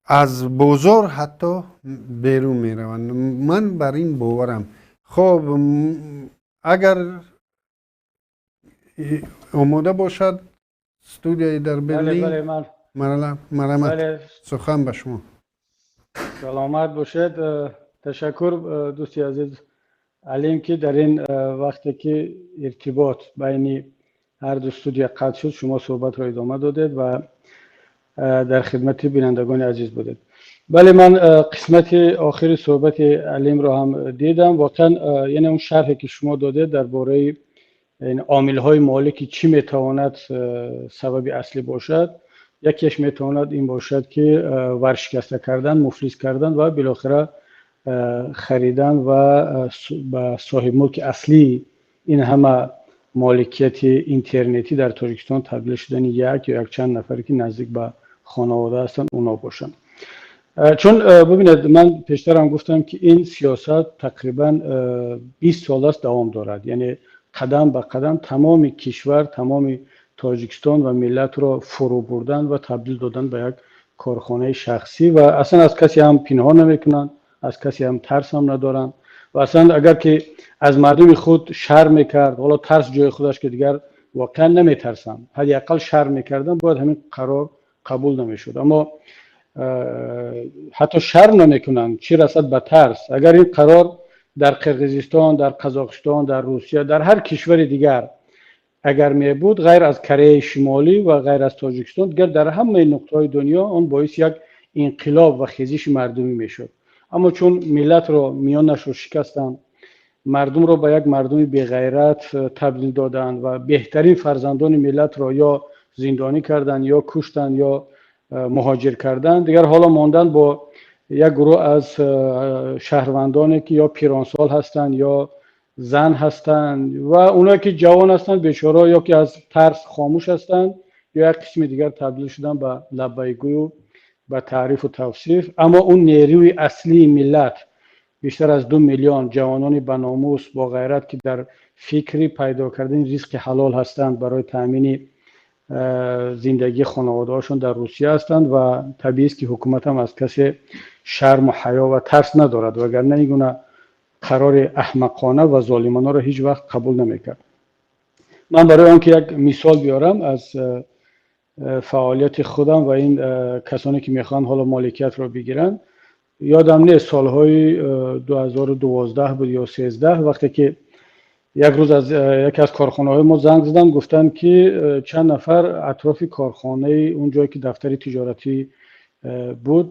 аз бозор ҳатто берун мераванд. Ман бар ин боварам. Хоб, агар омода бошад студияи дар Берлин, марҳамат, сухан ба шумо. Саломат бошед. Ташаккур, дӯсти азиз Алим, ки дар ин вақте ки иртибот байни ҳар ду студия қатъ шуд, шумо суҳбатро идома додед ва дар хидмати бинандагони азиз будед. Бале, ман қисмати охири суҳбати Алимро ҳам дидам. Воқеан, яъне он шарҳе ки шумо додед дар бораи омилҳои молӣ, ки чӣ метавонад сабаби аслӣ бошад, якеш метавонад ин бошад, ки варшикаста кардан, муфлис кардан ва билохира харидан ва ба соҳибмулки аслии ин ҳама моликияти интернетӣ дар Тоҷикистон табдил шудани як ё якчанд нафаре, ки наздик ба хонавода ҳастанд, оно бошанд. Чун бубинед, ман пештарам гуфтам, ки ин сиёсат тақрибан 20 сол аст давом дорад, яъне қадам ба қадам тамоми кишвар, тамоми Тоҷикистон ва миллатро фурӯ бурдан ва табдил додан ба як корхонаи шахсӣ. Ва аслан аз касе ҳам пинҳон намекунанд, аз касе ҳам тарс ҳам надоранд. Ва аслан агар ки аз мардуми худ шарм мекард, ҳоло тарс ҷои худаш, ки дигар воқеан наметарсанд, ҳадди ақал шарм мекарданд, бояд ҳамин қарор қабул намешуд. Аммо ҳатто шарм намекунанд, чӣ расад ба тарс. Агар ин қарор дар Қирғизистон, дар Қазоқистон, дар Русия, дар ҳар кишвари дигар агар мебуд, ғайр аз Кореяи Шимолӣ ва ғайр аз Тоҷикистон, дигар дар ҳамаи нуқтаҳои дунё он боиси як инқилоб ва хезиши мардумӣ мешуд. Аммо чун миллатро миёнашро шикастанд, мардумро ба як мардуми беғайрат табдил доданд ва беҳтарин фарзандони миллатро ё зиндонӣ карданд, ё куштанд, ё муҳоҷир карданд, дигар ҳоло монданд бо як гурӯҳ аз шаҳрвандоне, ки ё пиронсол ҳастанд, ё зан ҳастанд ва онҳое ки ҷавон ҳастанд, бечораҳо ё ки аз тарс хомӯш ҳастанд, ё як қисми дигар табдил шуданд ба лаббайгӯю ба таърифу тавсиф. Аммо он нерӯи аслии миллат, бештар аз 2 миллион ҷавонони баномус, бо ғайрат, ки дар фикри пайдо кардани ризқи ҳалол ҳастанд барои таъмини зиндагии хонаводаҳошон, дар Русия ҳастанд ва табиист, ки ҳукуматам аз касе шарму ҳаё ва тарс надорад, вагарна ин гуна қарори аҳмақона ва золимонаро ҳеҷ вақт қабул намекард. Ман барои он ки як мисол биёрам аз фаъолияти худам ва ин касоне ки мехоҳанд ҳоло моликиятро бигиранд, ёдам нест, солҳои 2012 буд ё 13, вақте ки як рӯз аз яке аз корхонаҳои мо занг заданд, гуфтанд, ки чанд нафар атрофи корхонаи он ҷое ки дафтари тиҷоратӣ буд,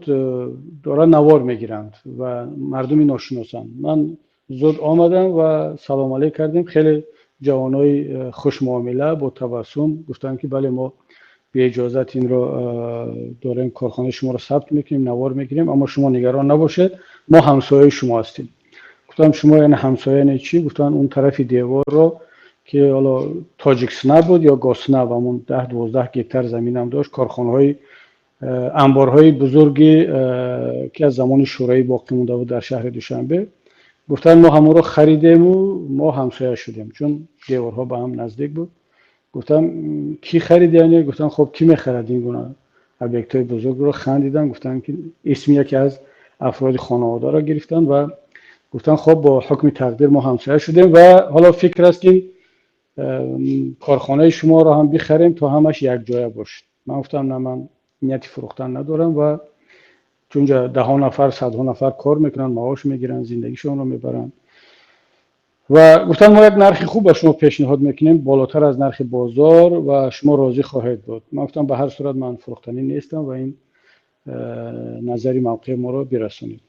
доранд навор мегиранд ва мардуми ношиносанд. Ман зуд омадам ва салом алейк кардем. Хеле ҷавонои хушмуомила бо табассум гуфтанд, ки бале, мо беиҷозат инро дорем, корхонаи шуморо сабт мекунем, навор мегирем, аммо шумо нигарон набошед, мо ҳамсояи шумо ҳастем. Гуфтам: «Шумо яъне ҳамсоя яъне чӣ?» Гуфтанд, он тарафи деворро, ки ҳоло Тоҷикснаб буд ё Госнаб, ҳамон 10-12 гектар заминам дошт, корхонаҳои, амборҳои бузурги, ки аз замони Шӯравӣ боқӣ монда буд дар шаҳри Душанбе. Гуфтанд, мо ҳамонро харидему мо ҳамсоя шудем, чун деворҳо ба ҳам наздик буд. Гуфтам: «Кӣ харид?» Яъне гуфтанд: «Хуб, кӣ мехарад ин гуна объектҳои бузургро?» Хандиданд, гуфтанд, ки исми яке аз афроди хонаводаро гирифтанд ва гуфтанд: «Хуб, бо ҳукми тақдир мо ҳамсоя шудем ва ҳоло фикр аст, ки корхонаи шуморо ҳам бихарем, то ҳамаш якҷоя бошад». Ман гуфтам: «На, ман нияти фурӯхтан надорам ва чунҷа даҳо нафар, садҳо нафар кор мекунанд, маош мегиранд, зиндагишонро мебаранд». Ва гуфтанд: «Мо як нархи хуб ба шумо пешниҳод мекунем, болотар аз нархи бозор, ва шумо розӣ хоҳед буд». Ман гуфтам: «Ба ҳар сурат ман фурӯхтанӣ нестам ва ин назари мавқеи моро бирасонед».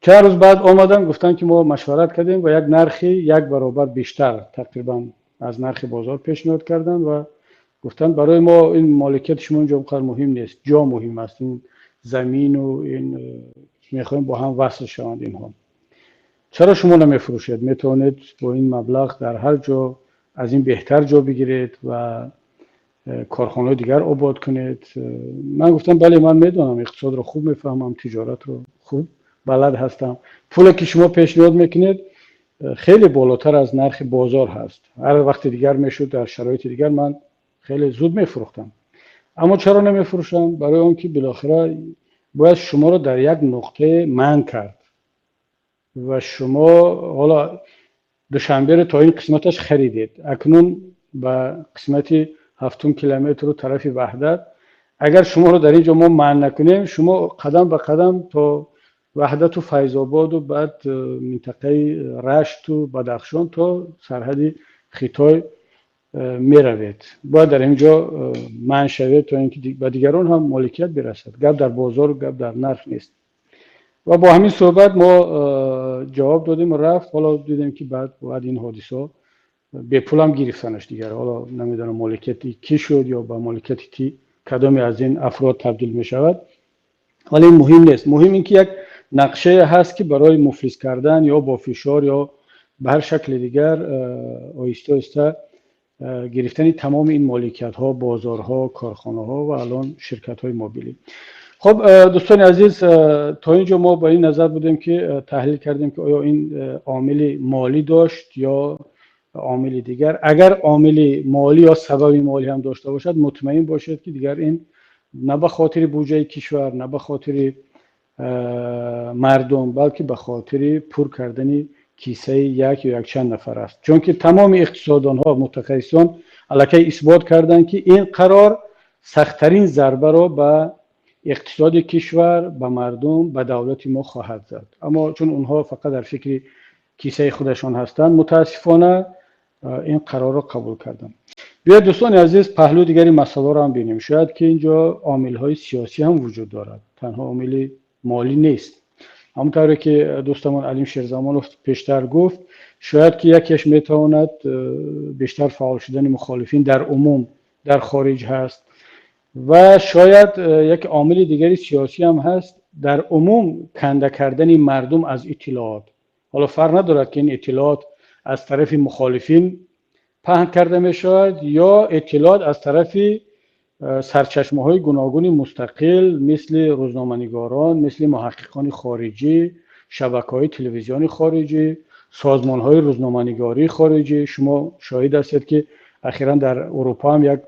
Чанд рӯз баъд омаданд, гуфтанд, ки мо машварат кардем ва як нархи як баробар бештар тақрибан аз нархи бозор пешниҳод карданд ва гуфтанд: «Барои мо ин моликияти шумо инҷо он қадр муҳим нест, ҷо муҳим аст, ин замину ин мехоҳем бо ҳам васл шаванд инҳо. Чаро шумо намефурӯшед? Метавонед бо ин маблағ дар ҳар ҷо аз ин беҳтар ҷо бигиред ва корхонаҳои дигар обод кунед». Ман гуфтам: «Бале, ман медонам, иқтисодро хуб мефаҳмам, тиҷоратро хуб балад ҳастам. Пуле ки шумо пешниҳод мекунед, хеле болотар аз нархи бозор ҳаст. Ҳар вақти дигар мешуд, дар шароити дигар ман хеле зуд мефурӯхтам. Аммо чаро намефурӯшам? Барои он ки билохира бояд шуморо дар як нуқтае манъ кард ва шумо ҳоло Душанберо то ин қисматаш харидед, акнун ба қисмати ҳафтум километру тарафи Ваҳдат, агар шуморо дар ин ҷо мо манъ накунем, шумо қадам ба қадам то Ваҳдату Файзободу баъд минтақаи Рашту Бадахшон то сарҳади Хитой меравед. Бояд дар ин ҷо манъ шавед, то ин ки ба дигарон ҳам моликият бирасад. Гап дар бозору гап дар нарх нест». Ва бо ҳамин суҳбат мо ҷавоб додем, рафт. Ҳоло дидем, ки баъд бояд ин ҳодисаҳо бепулам гирифтанаш дигар. Ҳоло намедонам, моликияти кӣ шуд ё ба моликияти ки кадоме аз ин афрод табдил мешавад, вале ин муҳим нест. Муҳим ин ки як нақшае ҳаст, ки барои муфлис кардан ё бо фишор ё ба ҳар шакли дигар оҳиста оҳиста гирифтани тамоми ин моликиятҳо, бозорҳо, корхонаҳо ва алон ширкатҳои мобилӣ. Хуб, дӯстони азиз, то ин ҷо мо ба ин назар будем, ки таҳлил кардем, ки оё ин омили молӣ дошт ё омили дигар. Агар омили молӣ ё сабаби молӣ ҳам дошта бошад, мутмаин бошед, ки дигар ин на ба хотири буҷаи кишвар, на ба хотири мардум, балки ба хотири пур кардани кисаи як ё якчанд нафар аст, чунки тамоми иқтисоддонҳо, мутахассисон аллакай исбот карданд, ки ин қарор сахттарин зарбаро ба иқтисоди кишвар, ба мардум, ба давлати мо хоҳад зад. Аммо чун онҳо фақат дар фикри кисаи худашон ҳастанд, мутаассифона ин қарорро қабул карданд. Биёед, дӯстони азиз, паҳлӯи дигари масъаларо ҳам бинем. Шояд ки инҷо омилҳои сиёсӣ ҳам вуҷуд дорад, танҳо омили молӣ нест. Ҳамон тавре ки дӯстамон Алим Шерзамонов пештар гуфт, шояд ки якеш метавонад бештар фаъол шудани мухолифин дар умум дар хориҷ ҳаст ва шояд як омили дигари сиёсӣ ҳам ҳаст, дар умум канда кардани мардум аз иттилоот. Ҳоло фарқ надорад, ки ин иттилоот аз тарафи мухолифин паҳн карда мешавад ё иттилоот аз тарафи сарчашмаҳои гуногуни мустақил, мисли рӯзноманигорон, мисли муҳаққиқони хориҷӣ, шабакаҳои телевизиони хориҷӣ, созмонҳои рӯзноманигории хориҷӣ. Шумо шоҳид ҳастед, ки ахиран дар Урупо ҳам як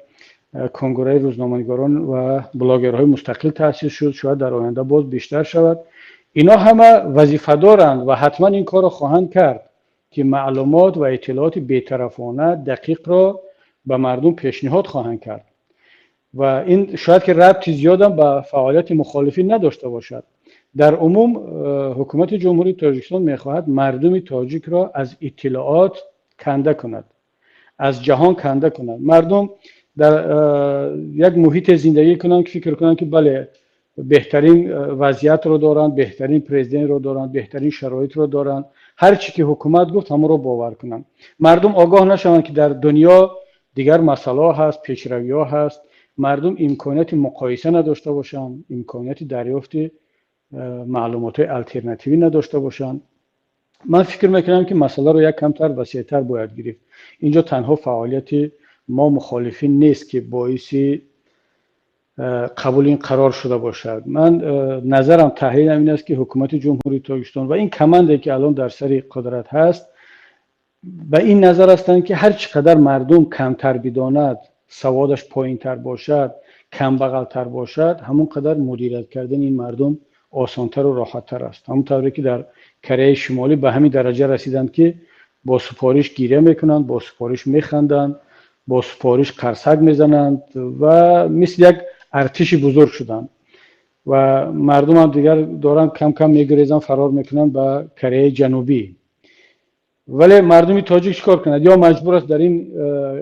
конгресси рӯзноманигорон ва блогерҳои мустақил таъсис шуд, шояд дар оянда боз бештар шавад. Ино ҳама вазифа доранд ва ҳатман ин корро хоҳанд кард, ки маълумот ва иттилооти бетарафона, дақиқро ба мардум пешниҳод хоҳанд кард ва ин шояд ки рабти зиёдам ба фаъолияти мухолифин надошта бошад. Дар умум ҳукумати Ҷумҳурии Тоҷикистон мехоҳад мардуми тоҷикро аз иттилоот канда кунад, аз ҷаҳон канда кунад. Мардум дар як муҳите зиндагӣ кунанд, ки фикр кунанд, ки бале, беҳтарин вазъиятро доранд, беҳтарин президентро доранд, беҳтарин шароитро доранд. Ҳар чӣ ки ҳукумат гуфт, ҳамонро бовар кунанд. Мардум огоҳ нашаванд, ки дар дунё дигар масъалаҳо ҳаст, пешравиҳо ҳаст. Мардум имконияти муқоиса надошта бошанд, имконияти дарёфти маълумотҳои алтернативӣ надошта бошанд. Ман фикр мекунам, ки масъаларо як камтар васеътар бояд гирифт. Инҷо танҳо фаъолияти мо мухолифин нест, ки боиси қабули ин қарор шуда бошад. Ман назарам, таҳлилам ин аст, ки ҳукумати Ҷумҳурии Тоҷикистон ва ин командае, ки алон дар сари қудрат ҳаст, ба ин назар ҳастанд, ки ҳар чӣ қадар мардум камтар бидонад, саводаш поинтар бошад, камбағалтар бошад, ҳамон қадар мудирият кардани ин мардум осонтару роҳаттар аст. Ҳамон тавре ки дар Кореяи Шимолӣ ба ҳамин дараҷа расиданд, ки бо супориш гиря мекунанд, бо супориш механданд, бо супориш қарсак мезананд ва мисли як артиши бузург шуданд ва мардумам дигар доранд кам кам мегурезанд, фарор мекунанд ба Кореяи Ҷанубӣ. Вале мардуми тоҷик чӣ кор кунад? Ё маҷбур аст дар ин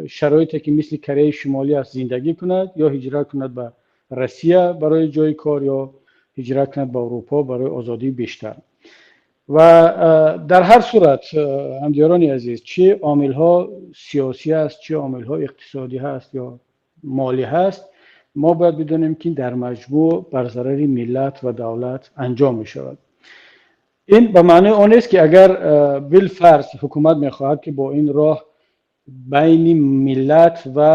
шароите, ки мисли Кореяи Шимолӣ аст, зиндагӣ кунад, ё ҳиҷрат кунад ба Россия барои ҷои кор, ё ҳиҷрат кунад ба Аврупо барои озодии бештар. Ва дар ҳар сурат, ҳамдиёрони азиз, чӣ омилҳо сиёсӣ аст, чӣ омилҳо иқтисодӣ ҳаст ё молӣ ҳаст, мо бояд бидонем, ки дар маҷмӯъ бар зарари миллат ва давлат анҷом мешавад. Ин ба маънои он нест, ки агар билфарз ҳукумат мехоҳад, ки бо ин роҳ байни миллат ва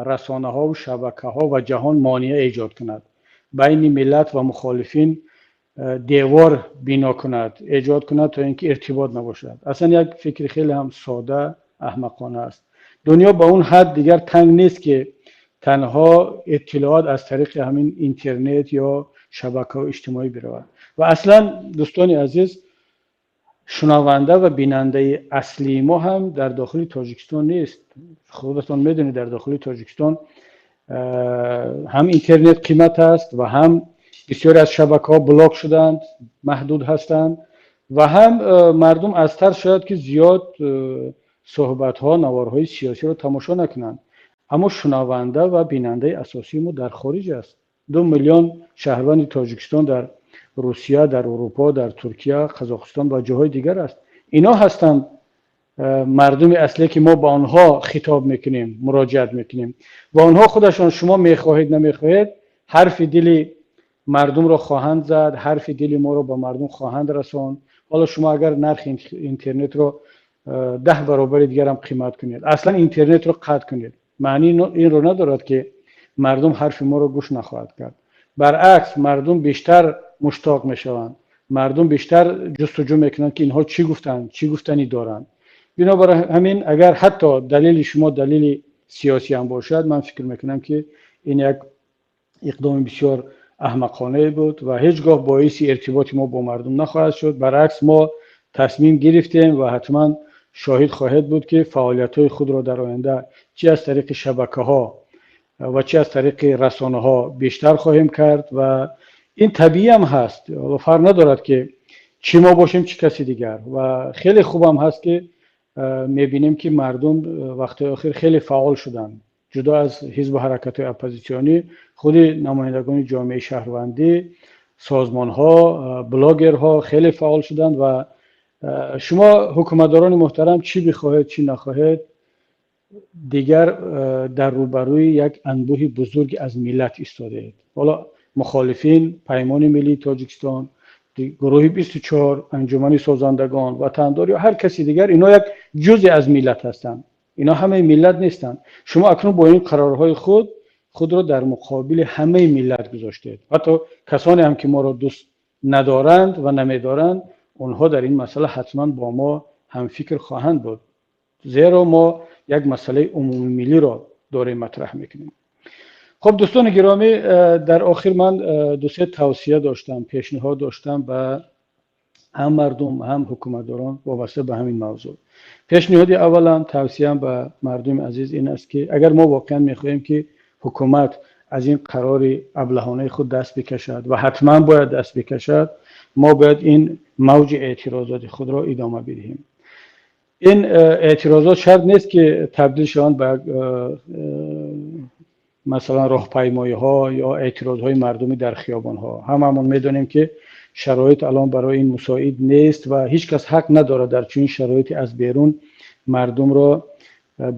расонаҳову шабакаҳо ва ҷаҳон монеа эҷод кунад, байни миллат ва мухолифин девор бино кунад, эҷод кунад, то ин ки иртибот набошад. Аслан як фикри хеле ҳам сода, аҳмақона аст. Дунё ба он ҳад дигар танг нест, ки танҳо иттилоот аз тариқи ҳамин интернет ё шабакаҳои иҷтимоӣ биравад. Ва аслан, дӯстони азиз, шунаванда ва бинандаи аслии мо ҳам дар дохили Тоҷикистон нест. Худатон медонед, дар дохили Тоҷикистон ҳам интернет қимат аст ва ҳам бисёре аз шабакаҳо блок шуданд, маҳдуд ҳастанд ва ҳам мардум аз тарс шояд ки зиёд суҳбатҳо, наворҳои сиёсиро тамошо накунанд. Аммо шунаванда ва бинандаи асосии мо дар хориҷ аст. 2 миллион шаҳрванди Тоҷикистон дар Русия, дар Урупо, дар Туркия, Қазоқистон ва ҷоҳои дигар аст. Ино ҳастанд мардуми аслие, ки мо ба онҳо хитоб мекунем, муроҷиат мекунем ва онҳо худашон, шумо мехоҳед, намехоҳед, ҳарфи дили мардумро хоҳанд зад, ҳарфи дили моро ба мардум хоҳанд расонд. Ҳоло шумо агар нархи интернетро 10 баробари дигарам қимат кунед, аслан интернетро қатъ кунед, маънии инро надорад, ки мардум ҳарфи моро гӯш нахоҳад кард. Баръакс, мардум бештар муштоқ мешаванд, мардум бештар ҷустуҷӯ мекунанд, ки инҳо чӣ гуфтанд, чӣ гуфтанӣ доранд. Бинобар ҳамин, агар ҳатто далели шумо далели сиёсӣ ҳам бошад, ман фикр мекунам, ки ин як иқдоми бисёр аҳмақонае буд ва ҳеҷ гоҳ боиси иртиботи мо бо мардум нахоҳад шуд. Баръакс, мо тасмим гирифтем ва ҳатман шоҳид хоҳед буд, ки фаъолиятҳои худро дар оянда чӣ аз тариқи шабакаҳо ва чӣ аз тариқи расонаҳо бештар хоҳем кард. Ва ин табиӣ ҳам ҳаст, фарқ надорад, ки чӣ мо бошем, чӣ каси дигар. Ва хеле хубам ҳаст, ки мебинем, ки мардум вақтҳои охир хеле фаъол шуданд. Ҷудо аз ҳизбу ҳаракатҳои оппозитсионӣ, худи намояндагони ҷомеаи шаҳрвандӣ, созмонҳо, блогерҳо хеле фаъол шуданд. Ва шумо, ҳукуматдорони муҳтарам, чӣ бихоҳед, чӣ нахоҳед, дигар дар рӯбарӯи як анбӯҳи бузурги аз миллат истодаед. Ҳоло мухолифин, Паймони миллии Тоҷикистон, гурӯҳи 24, Анҷумани созандагон, Ватандор ё ҳар каси дигар, ино як ҷузъе аз миллат ҳастанд. Инҳо ҳамаи миллат нестанд. Шумо акнун бо ин қарорҳои худ худро дар муқобили ҳамаи миллат гузоштед. Ҳатто касоне ҳам ки моро дӯст надоранд ва намедоранд, онҳо дар ин масъала ҳатман бо мо ҳамфикр хоҳанд буд, зеро мо як масъалаи умумимиллиро дорем матраҳ мекунем. Хуб, дӯстони гиромӣ, дар охир ман ду-се тавсия доштам, пешниҳод доштам ба ҳам мардум, ҳам ҳукуматдорон вобаста ба ҳамин мавзӯъ. Пешниҳоди аввалам, тавсияам ба мардуми азиз ин аст, ки агар мо воқеан мехоҳем, ки ҳукумат аз ин қарори аблаҳонаи худ даст бикашад, ва ҳатман бояд даст бикашад, мо бояд ин мавҷи эътирозоти худро идома бидиҳем. Ин эътирозот шарт нест, ки табдил шаванд ба масалан роҳпаймоиҳо ё эътирозҳои мардумӣ дар хиёбонҳо. Ҳамамон медонем, ки шароит алон барои ин мусоид нест ва ҳеҷ кас ҳақ надорад дар чунин шароите аз берун мардумро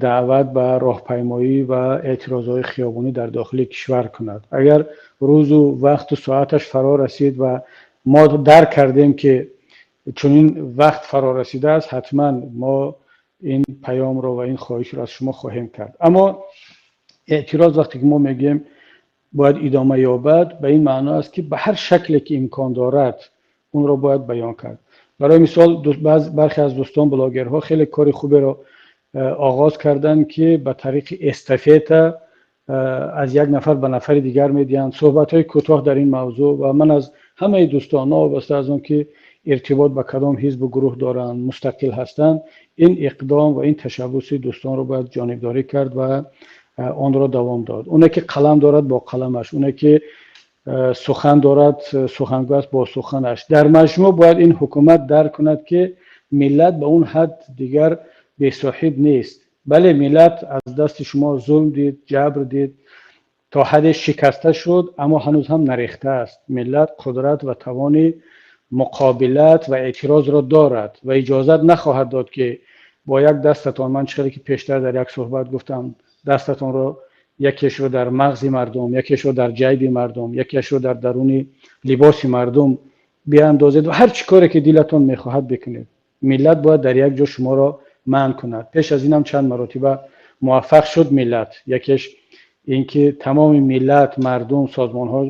даъват ба роҳпаймоӣ ва эътирозҳои хиёбонӣ дар дохили кишвар кунад. Агар рӯзу вақту соаташ фаро расид ва мо дарк кардем, ки чунин вақт фаро расидааст, ҳатман мо ин паёмро ва ин хоҳишро аз шумо хоҳем кард. Аммо эътироз, вақте ки мо мегӯем бояд идома ёбад, ба ин маъно аст, ки ба ҳар шакле ки имкон дорад, онро бояд баён кард. Барои мисол, бархе аз дӯстон, блогерҳо хеле кори хуберо оғоз карданд, ки ба тариқи эстафета аз як нафар ба нафари дигар медиҳанд суҳбатҳои кӯтоҳ дар ин мавзӯъ. Ва ман аз ҳамаи дӯстон, новобаста аз он ки иртибот ба кадом ҳизбу гурӯҳ доранд, мустақил ҳастанд, ин иқдом ва ин ташаббуси дӯстонро бояд ҷонибдорӣ кард ва онро давом дод. Оне ки қалам дорад, бо қаламаш, оне ки сухан дорад, сухангӯ аст, бо суханаш. Дар маҷмӯъ бояд ин ҳукумат дарк кунад, ки миллат ба он ҳад дигар бесоҳиб нест. Бале, миллат аз дасти шумо зулм дид, ҷабр дид, то ҳадде шикаста шуд, аммо ҳанӯз ҳам нарехтааст. Миллат қудрат ва тавони муқобилат ва эътирозро дорад ва иҷозат нахоҳад дод, ки бо як дастатон, ман чӣ хеле ки пештар дар як суҳбат гуфтам, дастатонро якешро дар мағзи мардум, якешро дар ҷайби мардум, якешро дар даруни либоси мардум биандозед ва ҳар чӣ коре ки дилатон мехоҳад бикунед. Миллат бояд дар як ҷо шуморо манъ кунад. Пеш аз инам чанд маротиба муваффақ шуд миллат. Якеш ин ки тамоми миллат, мардум, созмонҳо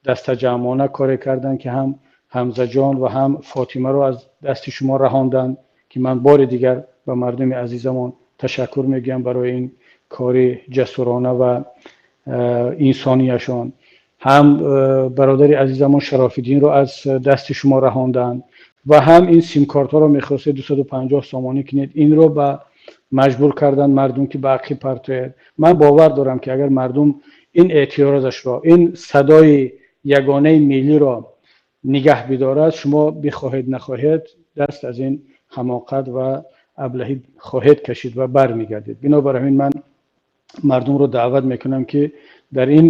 дастаҷамъона коре карданд, ки ҳам Ҳамзаҷон ва ҳам Фотимаро аз дасти шумо раҳонданд, ки ман бори дигар ба мардуми азизамон ташаккур мегӯям барои ин кори ҷасурона ва инсонияшон. Ҳам бародари азизамон Шарофиддинро аз дасти шумо раҳонданд ва ҳам ин симкортҳоро мехостед 250 сомонӣ кунед, инро ба маҷбур кардан мардум, ки ба ақиб партояд. Ман бовар дорам, ки агар мардум ин эътирозашро, ин садои ягонаи миллиро нигаҳ бидорад, шумо бихоҳед нахоҳед даст аз ин ҳамоқат ва аблаҳӣ хоҳед кашид ва бармегардед. Бинобар ҳамин ман мардумро даъват мекунам, ки дар ин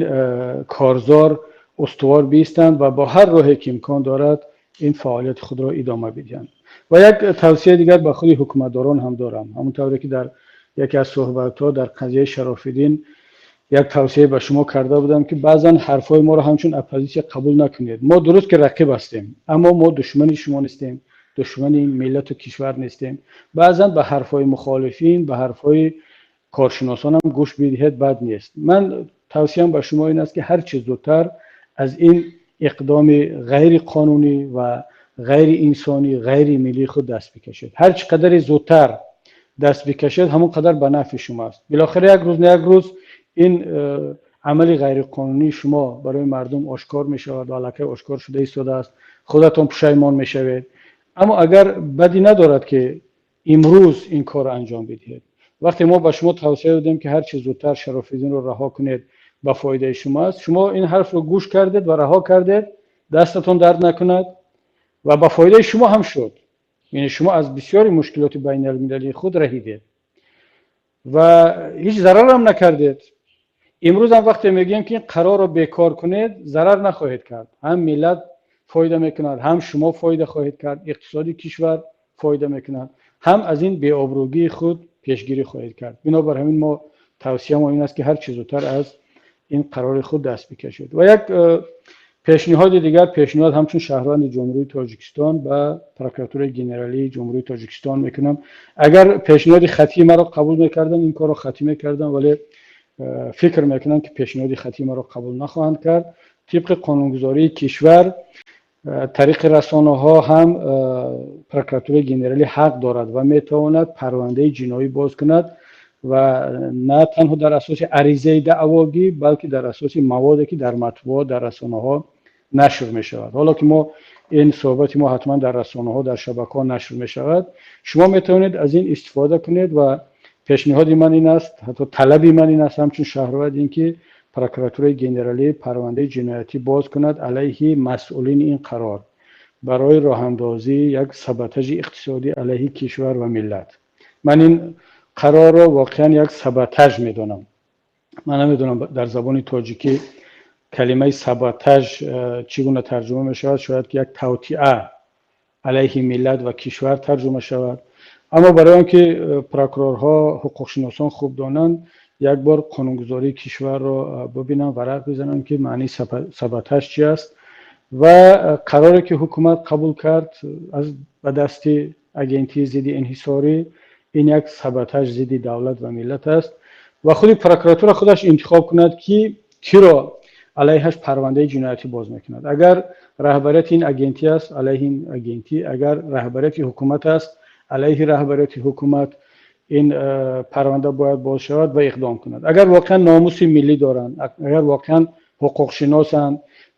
корзор устувор биистанд ва бо ҳар роҳе ки имкон дорад ин фаъолияти худро идома бидиҳанд. Ва як тавсияи дигар ба худи ҳукуматдорон ҳам дорам. Ҳамон тавре ки дар яке аз суҳбатҳо дар қазияи Шарофиддин як тавсия ба шумо карда будам, ки баъзан ҳарфҳои моро ҳамчун оппозитсия қабул накунед. Мо дуруст ки рақиб ҳастем, аммо мо душмани шумо нестем, душмани миллату кишвар нестем. Баъзан ба ҳарфҳои мухолифин, ба ҳарфҳои коршиносонам гӯш бидиҳед, бад нест. Ман тавсиям ба шумо ин аст, ки ҳар чӣ зудтар аз ин иқдоми ғайриқонунӣ ва ғайриинсонӣ, ғайримиллии худ даст бикашед. Ҳар чӣ қадаре зудтар даст бикашед, ҳамон қадар ба нафъи шумо аст. Билохира як рӯз на як рӯз ин амали ғайриқонунии шумо барои мардум ошкор мешавад ва аллакай ошкор шуда истодааст, худатон пушаймон мешавед. Аммо агар бадӣ надорад, ки имрӯз ин корро анҷом бидиҳед. Вақте мо ба шумо тавсия додем, ки ҳар чӣ зудтар Шарофиддинро раҳо кунед, ба фоидаи шумо аст, шумо ин ҳарфро гӯш кардед ва раҳо кардед, дастатон дард накунад, ва ба фоидаи шумо ҳам шуд. Яъне шумо аз бисёри мушкилоти байналмилалии худ раҳидед ва ҳеҷ зарарам накардед. Имрӯзам вақте мегӯем, ки ин қарорро бекор кунед, зарар нахоҳед кард. Ҳам миллат фоида мекунад, ҳам шумо фоида хоҳед кард, иқтисоди кишвар фоида мекунад, ҳам аз ин беобрӯгии худ пешгирӣ хоҳед кард. Бинобар ҳамин мо тавсиямо ин аст, ки ҳар чӣ зудтар аз ин қарори худ даст бикашед. Ва як пешниҳоди дигар ба Пешниҳоди дигар, пешниҳод ҳамчун шаҳрванди Ҷумҳурии Тоҷикистон ба Прокуратураи Генералии Ҷумҳурии Тоҷикистон мекунам. Агар пешниҳоди хатии маро қабул мекардам, ин корро хатӣ мекардам, вале фикр мекунам, ки пешниҳоди хатии маро қабул нахоҳанд кард. Тибқи қонунгузории кишвар, тариқи расонаҳо ҳам Прокуратураи Генералӣ ҳақ дорад ва метавонад парвандаи ҷиноӣ боз кунад ва на танҳо дар асоси аризаи даъвогӣ, балки дар асоси маводе, ки дар матбуот, дар расонаҳо нашр мешавад. Ҳоло ки мо ин суҳбати мо ҳатман дар расонаҳо, дар шабакаҳо нашр мешавад, шумо метавонед аз ин истифода кунед. Ва пешниҳоди ман ин аст, ҳатто талаби ман ин аст ҳамчун шаҳрванд, ин ки Прокуратураи Генералӣ парвандаи ҷиноятӣ боз кунад алайҳи масъулини ин қарор барои роҳандозии як саботажи иқтисодӣ алайҳи кишвар ва миллат. Ман ин қарорро воқеан як саботаж медонам. Ман намедонам, дар забони тоҷикӣ калимаи саботаж чӣ гуна тарҷума мешавад. Шояд ки як тавтиа алайҳи миллат ва кишвар тарҷума шавад. Аммо барои он ки прокурорҳо, ҳуқуқшиносон хуб донанд, як бор қонунгузории кишварро бибинанд, варақ бизананд, ки маънии саботаж чи аст. Ва қароре, ки ҳукумат қабул кард аз ба дасти Агентии зидди инҳисорӣ, ин як саботаж зидди давлат ва миллат аст. Ва худи прокуратура худаш интихоб кунад, ки киро алайҳаш парвандаи ҷиноятӣ боз мекунад. Агар раҳбарияти ин агентӣ аст, алайҳи ин агентӣ, агар раҳбарияти ҳукумат аст, алайҳи раҳбарияти ҳукумат ин парванда бояд боз шавад ва иқдом кунад. Агар воқеан номуси миллӣ доранд, агар воқеан ҳуқуқшиносанд,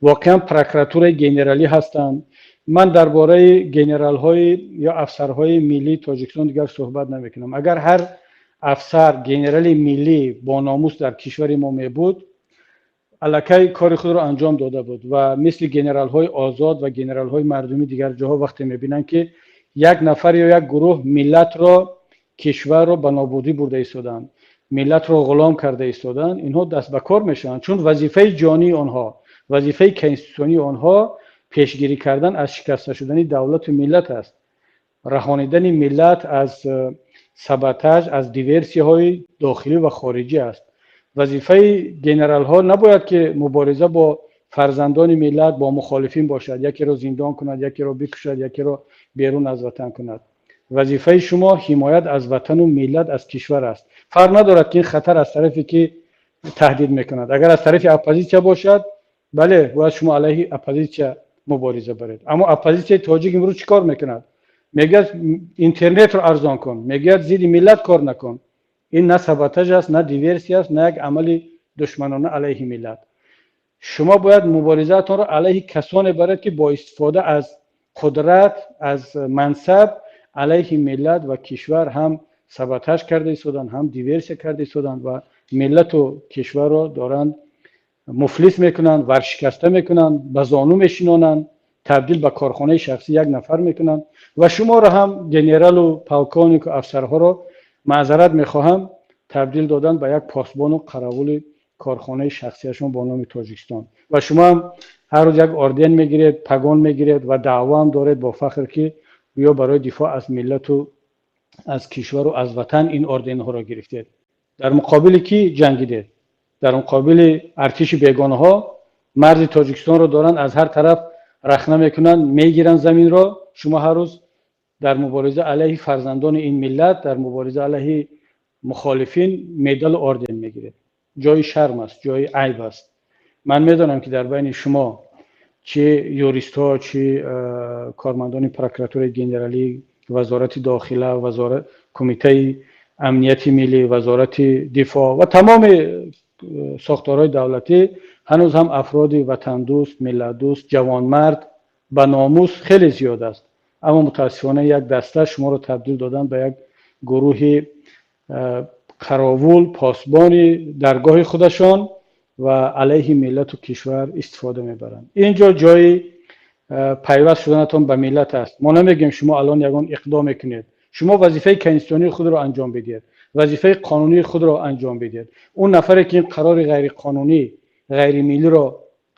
воқеан Прокуратураи Генералӣ ҳастанд. Ман дар бораи генералҳои ё афсарҳои миллии Тоҷикистон дигар суҳбат намекунам. Агар ҳар афсар, генерали миллӣ бо номус дар кишвари мо мебуд, аллакай кори худро анҷом дода буд. Ва мисли генералҳои озод ва генералҳои мардумӣ дигар ҷоҳо, вақте мебинанд, ки як нафар ё як гурӯҳ миллатро, кишварро ба нобудӣ бурда истодаанд, миллатро ғулом карда истодаанд, инҳо даст ба кор мешаванд, чун вазифаи ҷонии онҳо, вазифаи конститутсионии онҳо пешгирӣ кардан аз шикаста шудани давлату миллат аст, раҳонидани миллат аз саботаж, аз диверсияҳои дохилӣ ва хориҷӣ аст. Вазифаи генералҳо набояд ки мубориза бо фарзандони миллат, бо мухолифин бошад, якеро зиндон кунад, якеро бикушад, якеро берун аз ватан кунад. Вазифаи шумо ҳимоят аз ватану миллат, аз кишвар аст. Фарқ надорад, ки ин хатар аз тарафе ки таҳдид мекунад. Агар аз тарафи оппозитсия бошад, бале, бояд шумо алайҳи оппозитсия мубориза баред. Аммо оппозитсияи тоҷик имрӯз чӣ кор мекунад? Мегӯяд, интернетро арзон кун, мегӯяд, зидди миллат кор накун. Ин на саботаж аст, на диверсия аст, на як амали душманона алайҳи миллат? Шумо бояд муборизаатонро алайҳи касоне баред, ки бо истифода аз қудрат, аз мансаб алайҳи миллат ва кишвар ҳам саботаж карда истоданд, ҳам диверсия карда истоданд ва миллату кишварро доранд муфлис мекунанд, варшикаста мекунанд, ба зону мешинонанд, табдил ба корхонаи шахсӣ як нафар мекунанд. Ва шуморо ҳам, генералу полковнику афсарҳоро, маъзарат мехоҳам, табдил додан ба як посбону қаравули корхонаи шахсияшон бо номи Тоҷикистон. Ва шумо ҳам ҳар рӯз як орден мегиред, пагон мегиред ва даъво ҳам доред бо фахр, ки гӯё барои дифоъ аз миллату аз кишвару аз ватан ин орденҳоро гирифтед. Дар муқобили кӣ ҷангидед? Дар муқобили артиши бегонаҳо? Марзи Тоҷикистонро доранд аз ҳар тараф рахна мекунанд, мегиранд заминро. Шумо ҳар рӯз дар мубориза алайҳи фарзандони ин миллат, дар мубориза алайҳи мухолифин медалу орден мегиред. Ҷои шарм аст, ҷои айб аст. Ман медонам, ки дар байни шумо чӣ юристҳо, чӣ кормандони Прокуратураи Генералӣ, Вазорати дохила, вазорат, Кумитаи амнияти миллӣ, Вазорати дифоъ ва тамоми сохторҳои давлатӣ ҳанӯз ҳам афроди ватандӯст, миллатдӯст, ҷавонмард, ба номус хеле зиёд аст. Аммо мутаассифона як даста шуморо табдил доданд ба як гурӯҳи қаровул, посбони даргоҳи худашон ва алайҳи миллату кишвар истифода мебаранд. Ин ҷо ҷои пайваст шуданатон ба миллат аст. Мо намегӯем, шумо алон ягон иқдом мекунед. Шумо вазифаи конститутсионии худро анҷом бидиҳед, вазифаи қонунии худро анҷом бидиҳед. Он нафаре, ки ин қарори ғайриқонунӣ, ғайримиллиро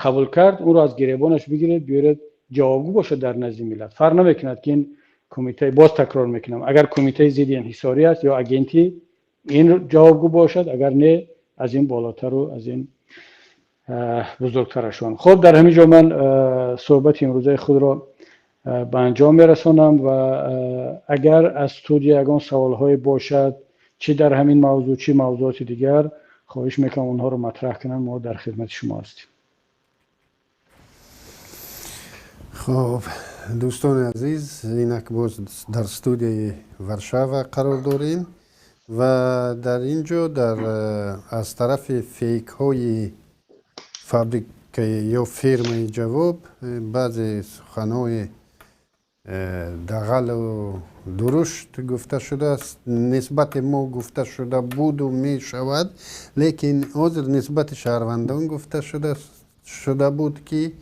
қабул кард, ӯро аз гиребонаш бигиред, биёред, ҷавобгӯ бошад дар назди миллат. Фарқ намекунад, ки ин кумитаи, боз такрор мекунам, агар Кумитаи зидди инҳисорӣ аст ё агентӣ, ин ҷавобгӯ бошад, агар не, аз ин болотару аз ин Бузургтарашон. Хуб, дар ҳамин ҷо ман суҳбати имрӯзаи худро ба анҷом мерасонам ва агар аз студия ягон саволҳое бошад, чӣ дар ҳамин мавзӯъ, чӣ мавзӯоти дигар, хоҳиш мекунам, онҳоро матраҳ кунанд. Мо дар хидмати шумо ҳастем. Хуб, дӯстони азиз, инак боз дар студияи Варшава қарор дорем ва дар ин ҷо дар аз тарафи фейкҳои фабрика ё фирмаи Ҷавоб баъзе суханҳои дағалу дурушт гуфта шудааст, нисбати мо гуфта шуда буду мешавад, лекин ҳозир нисбати шаҳрвандон гуфта шуда буд, ки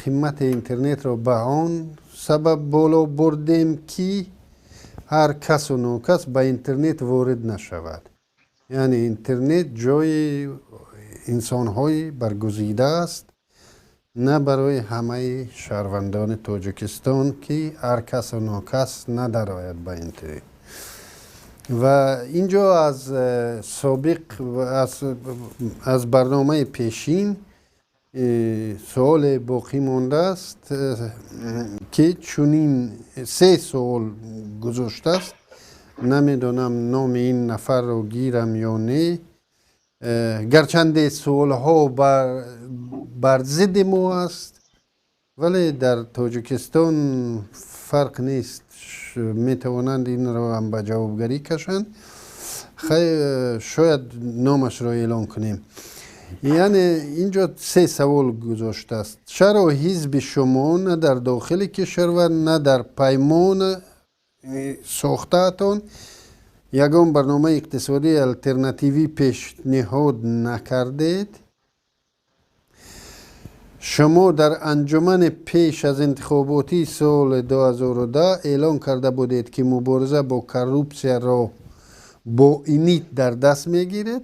қимати интернетро ба он сабаб боло бурдем, ки ҳар касу нокас ба интернет ворид нашавад. Яъне интернет ҷои инсонҳои баргузида аст, на барои ҳамаи шаҳрвандони Тоҷикистон, ки ҳар касу нокас надарояд ба интернет. Ва ин ҷо аз собиқ, аз барномаи пешин суоле боқӣ мондааст, ки чунин се суол гузоштааст. Намедонам, номи ин нафарро гирам ё не, гарчанде суолҳо бар зидди мо аст, вале дар Тоҷикистон фарқ нест, метавонанд инро ҳам ба ҷавобгарӣ кашанд. Шояд номашро эълон кунем. Яъне ин ҷо се савол гузоштааст: чаро ҳизби шумо на дар дохили кишвар ва на дар паймон сохтаатон ягон барномаи иқтисодии алтернативӣ пешниҳод накардед? Шумо дар анҷумани пеш аз интихоботии соли 2010 эълон карда будед, ки мубориза бо коррупсияро бо инит дар даст мегиред,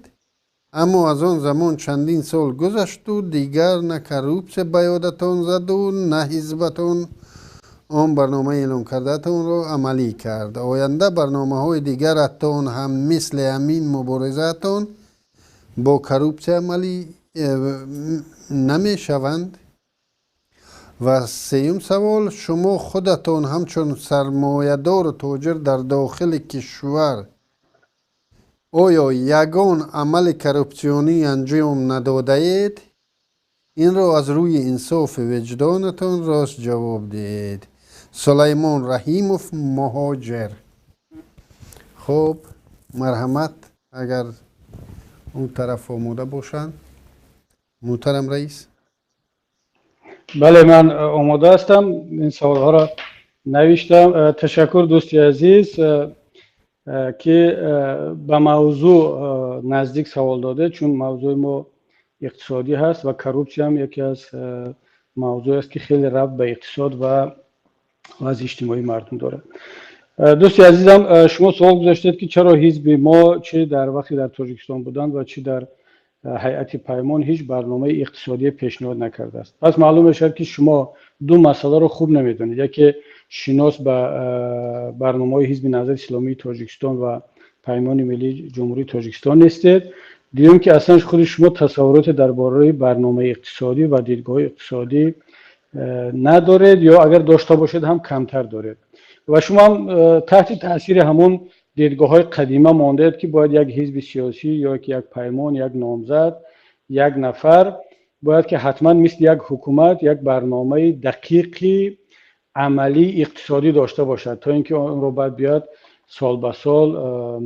аммо аз он замон чандин сол гузашту дигар на коррупсия ба ёдатон заду, на ҳизбатон он барномаи эълон кардаатонро амалӣ кард. Оянда барномаҳои дигаратон ҳам мисли ҳамин муборизаатон бо коррупсия амалӣ намешаванд? Ва сеюм савол: шумо худатон ҳамчун сармоядору тоҷир дар дохили кишвар оё ягон амали коррупсионӣ анҷом надодаед? Инро аз рӯи инсофи виҷдонатон рост ҷавоб диҳед. Сулаймон Раҳимов, муҳоҷир. Хуб, марҳамат, агар он тараф омода бошанд, муҳтарам раис. Бале, ман омода ҳастам, ин саволҳоро навиштам. Ташаккур, дӯсти азиз, ки ба мавзӯъ наздик савол додед, чун мавзӯи мо иқтисодӣ ҳаст ва коррупсия ҳам яке аз мавзӯе аст, ки хеле рабт ба иқтисод ва вазъи иҷтимоии мардум дорад. Дӯсти азизам, шумо суол гузоштед, ки чаро ҳизби мо, чӣ дар вақте дар Тоҷикистон буданд ва чӣ дар ҳайати паймон, ҳеҷ барномаи иқтисодие пешниҳод накардааст. Пас маълум мешавад, ки шумо ду масъаларо хуб намедонед: яке, шинос ба барномаҳои Ҳизби Наҳзати Исломии Тоҷикистон ва Паймони Миллии Ҷумҳурии Тоҷикистон нестед, дуюм, ки аслан худи шумо тасаввуроте дар бораи барномаи иқтисодӣ ва дидгоҳи иқтисодӣ надоред ё агар дошта бошед ҳам, камтар доред ва шумо ҳам таҳти таъсири ҳамон дидгоҳҳои қадима мондаед, ки бояд як ҳизби сиёсӣ ё ки як паймон, як номзад, як нафар бояд ки ҳатман мисли як ҳукумат як барномаи дақиқи амалии иқтисодӣ дошта бошад, то ин ки онро бояд биёяд, сол ба сол,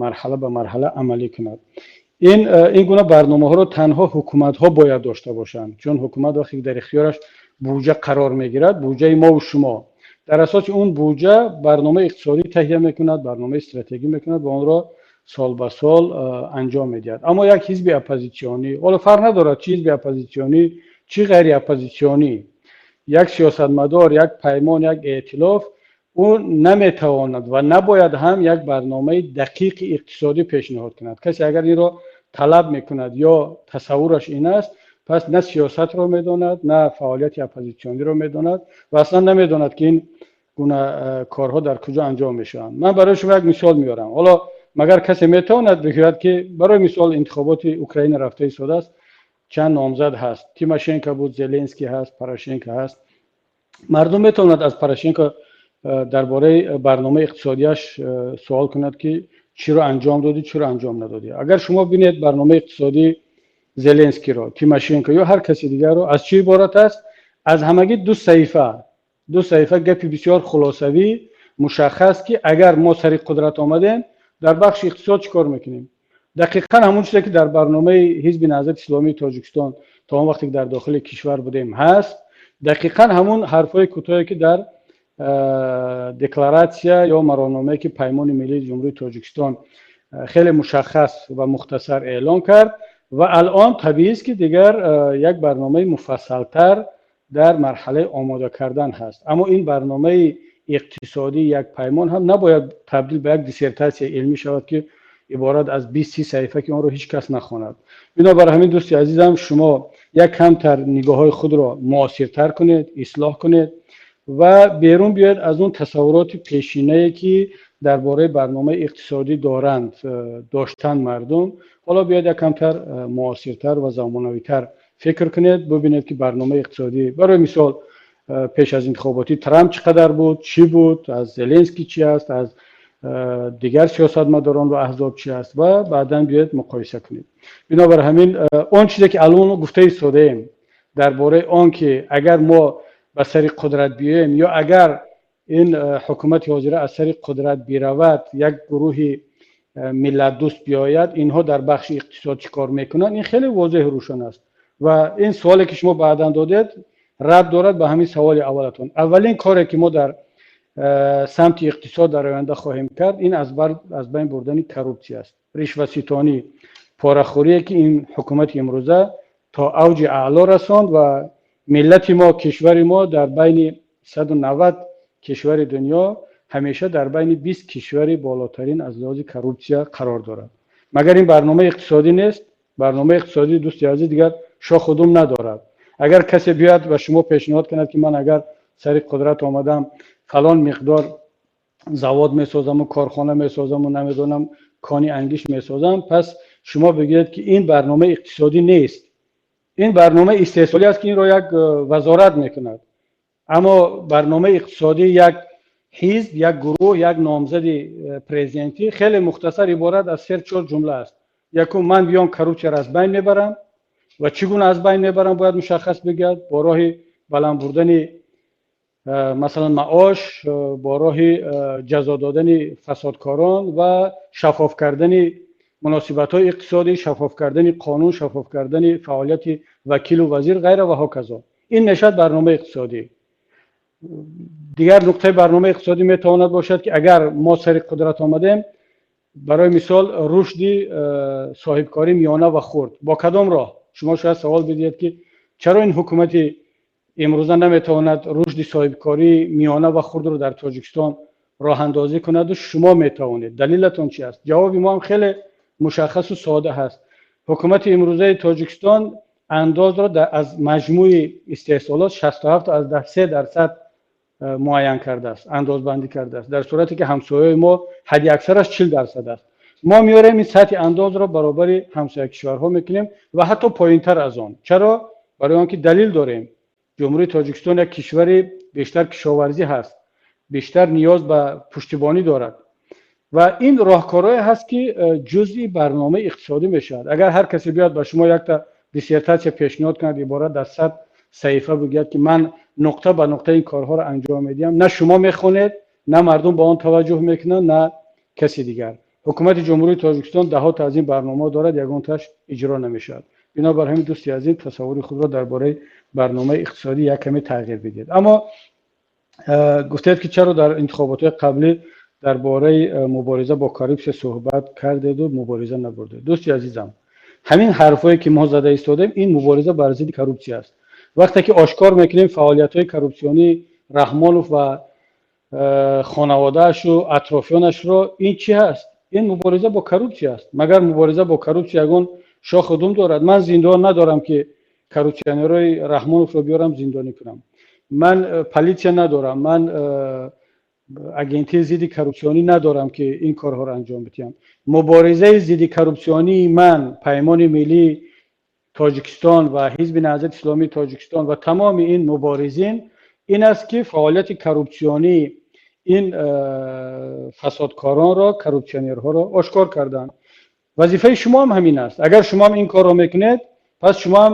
марҳала ба марҳала амалӣ кунад. Ин гуна барномаҳоро танҳо ҳукуматҳо бояд дошта бошанд, чун ҳукумат вақте ки дар ихтиёраш буҷа қарор мегирад, буҷаи мову шумо, дар асоси он буҷа барномаи иқтисодӣ таҳия мекунад, барномаи стратегӣ мекунад ва онро сол ба сол анҷом медиҳад. Аммо як ҳизби оппозитсионӣ, ҳоло фарқ надорад, чӣ ҳизби оппозитсионӣ, чӣ ғайри оппозитсионӣ, як сиёсатмадор, як паймон, як эътилоф, ӯ наметавонад ва набояд ҳам як барномаи дақиқи иқтисодӣ пешниҳод кунад. Касе агар инро талаб мекунад ё тасаввураш ин аст, пас на сиёсатро медонад, на фаъолияти оппозитсиониро медонад ва аслан намедонад, ки ин гуна корҳо дар куҷо анҷом мешаванд. Ман барои шумо як мисол меорам. Ҳоло магар касе метавонад бигӯяд, ки барои мисол интихоботи Украина рафта истодааст. Чанд номзад ҳаст: Тимошенко буд, Зеленский ҳаст, Порошенко ҳаст. Мардум метавонад аз Порошенко дар бораи барномаи иқтисодияш суол кунад, ки чиро анҷом додӣ, чиро анҷом надодӣ. Агар шумо бинед барномаи иқтисодии Зеленскийро, Тимошенко ё ҳар каси дигарро, аз чӣ иборат аст? Аз ҳамагӣ ду саҳифа, ду саҳифа гапи бисёр хулосавӣ, мушаххас, ки агар мо сари қудрат омадем, дар бахши иқтисод чӣ кор мекунем. Дақиқан ҳамон чизе, ки дар барномаи Ҳизби Наҳзати Исломии Тоҷикистон то он вақте ки дар дохили кишвар будем ҳаст, дақиқан ҳамон ҳарфҳои кӯтоҳе, ки дар декларатсия ё маромномае, ки Паймони Миллии Ҷумҳурии Тоҷикистон хеле мушаххас ва мухтасар эълон кард. Ва алон табиист, ки дигар як барномаи муфассалтар дар марҳалаи омода кардан ҳаст. Аммо ин барномаи иқтисодии як паймон ҳам набояд табдил ба як диссертатсияи илмӣ шавад, ки иборат аз 20-30 саҳифа, ки онро ҳеҷ кас нахонад. Бинобар ҳамин, дӯсти азизам, шумо як камтар нигоҳҳои худро муосиртар кунед, ислоҳ кунед ва берун биёед аз он тасаввуроти пешинае, ки дар бораи барномаи иқтисодӣ доранд, доштанд мардум. Ҳоло биёед як камтар муосиртар ва замонавитар фикр кунед, бубинед, ки барномаи иқтисодӣ, барои мисол, пеш аз интихоботи Трамп чӣ қадар буд, чӣ буд, аз Зеленский чӣ аст, аз дигар сиёсатмадорон ва аҳзоб чӣ аст, ва баъдан биёед муқоиса кунед. Бинобар ҳамин, он чизе, ки алон гуфта истодаем дар бораи он, ки агар мо ба сари қудрат биёем ё агар ин ҳукумати ҳозира аз сари қудрат биравад, як гурӯҳи миллатдӯст биёяд, инҳо дар бахши иқтисод чӣ кор мекунанд, ин хеле возеҳу рӯшан аст. Ва ин суоле, ки шумо баъдан додед, рабт дорад ба ҳамин саволи аввалатон. Аввалин коре, ки мо дар самти иқтисод дар оянда хоҳем кард, ин аз байн бурдани коррупсия аст, ришваситонӣ, порахӯрие, ки ин ҳукумати имрӯза то авҷи аъло расонд ва миллати мо, кишвари мо дар байни 190 кишвари дунё ҳамеша дар байни 20 кишвари болотарин аз лиҳози коррупсия қарор дорад. Магар ин барномаи иқтисодӣ нест? Барномаи иқтисодӣ, дӯсти азиз, дигар шоху дум надорад. Агар касе биёяд ва шумо пешниҳод кунад, ки ман агар сари қудрат омадам, фалон миқдор завод месозаму корхона месозаму, намедонам, кони ангишт месозам, пас шумо бигӯед, ки ин барномаи иқтисодӣ нест, ин барномаи истеҳсолӣ аст, ки инро як вазорат мекунад. Аммо барномаи иқтисодӣ як ҳизб, як гурӯҳ, як номзади президентӣ хеле мухтасар иборат аз се чор ҷумла аст. Якум: ман биём, коррупсияро аз байн мебарам. Ва чӣ гуна аз байн мебарам, бояд мушаххас бигӯяд: бо роҳи баланд бурдани, масалан, маош, бо роҳи ҷазо додани фасодкорон ва шаффоф кардани муносибатҳои иқтисодӣ, шаффоф кардани қонун, шаффоф кардани фаъолияти вакилу вазир, ғайра ва ҳоказо. Ин мешавад барномаи иқтисодӣ. Дигар нуқтаи барномаи иқтисодӣ метавонад бошад, ки агар мо сари қудрат омадем, барои мисол, рушди соҳибкорӣ миёна ва хурд. Бо кадом роҳ? Шумо шояд савол бидиҳед, ки чаро ин ҳукумати имрӯза наметавонад рушди соҳибкории миёна ва хурдро дар Тоҷикистон роҳандозӣ кунаду шумо метавонед, далилатон чи аст? Ҷавоби мо ҳам хеле мушаххасу сода ҳаст. Ҳукумати имрӯзаи Тоҷикистон андозро аз маҷмӯи истеҳсолот 67,3% муайян кардааст, андозбандӣ кардааст, дар сурате ки ҳамсояи мо ҳадди аксараш 40% аст. Мо меорем, ин сатҳи андозро баробари ҳамсоя кишварҳо мекунем ва ҳатто поинтар аз он. Чаро? Барои он ки далил дорем: Ҷумҳурии Тоҷикистон як кишвари бештар кишоварзӣ ҳаст, бештар ниёз ба пуштибонӣ дорад. Ва ин роҳкорҳое ҳаст, ки ҷузъи барномаи иқтисодӣ мешавад. Агар ҳар касе биёяд, ба шумо якта диссертатсия пешниҳод кунад, иборат аз 100 саҳифа, бигӯяд, ки ман нуқта ба нуқта ин корҳоро анҷом медиҳам, на шумо мехонед, на мардум ба он таваҷҷӯҳ мекунанд, на каси дигар. Ҳукумати Ҷумҳурии Тоҷикистон даҳота аз ин барномаҳо дорад, ягонташ иҷро намешавад. Бинобар ҳамин, дӯсти азиз, тасаввури худро дар бораи барномаи иқтисодӣ як каме тағйир бидиҳед. Аммо гуфтед, ки чаро дар интихоботҳои қаблӣ дар бораи мубориза бо коррупсия суҳбат кардеду мубориза набурдед. Дӯсти азизам, ҳамин ҳарфҳое, ки мо зада истодем, ин мубориза бар зидди коррупсия аст. Вақте ки ошкор мекунем фаъолиятҳои коррупсионии Раҳмонов ва хонаводаашу атрофиёнашро, ин чӣ ҳаст? Ин мубориза бо коррупсия аст. Магар мубориза бо коррупсия ягон шоху дум дорад? Ман зиндон надорам, ки коррупсионерҳои Раҳмоновро биёрам, зиндонӣ кунам. Ман полиция надорам, ман агентии зидди коррупсионӣ надорам, ки ин корҳоро анҷом бидиҳам. Муборизаи зидди коррупсионии ман, Паймони Миллии Тоҷикистон, ин мубориза бар зидди коррупсия аст. Тоҷикистон ва Ҳизби Наҳзати Исломии Тоҷикистон ва тамоми ин муборизин ин аст, ки фаъолияти коррупсионии ин фасодкоронро, коррупсионерҳоро ошкор карданд. Вазифаи шумо ҳам ҳамин аст. Агар шумо ҳам ин корро мекунед, пас шумо ҳам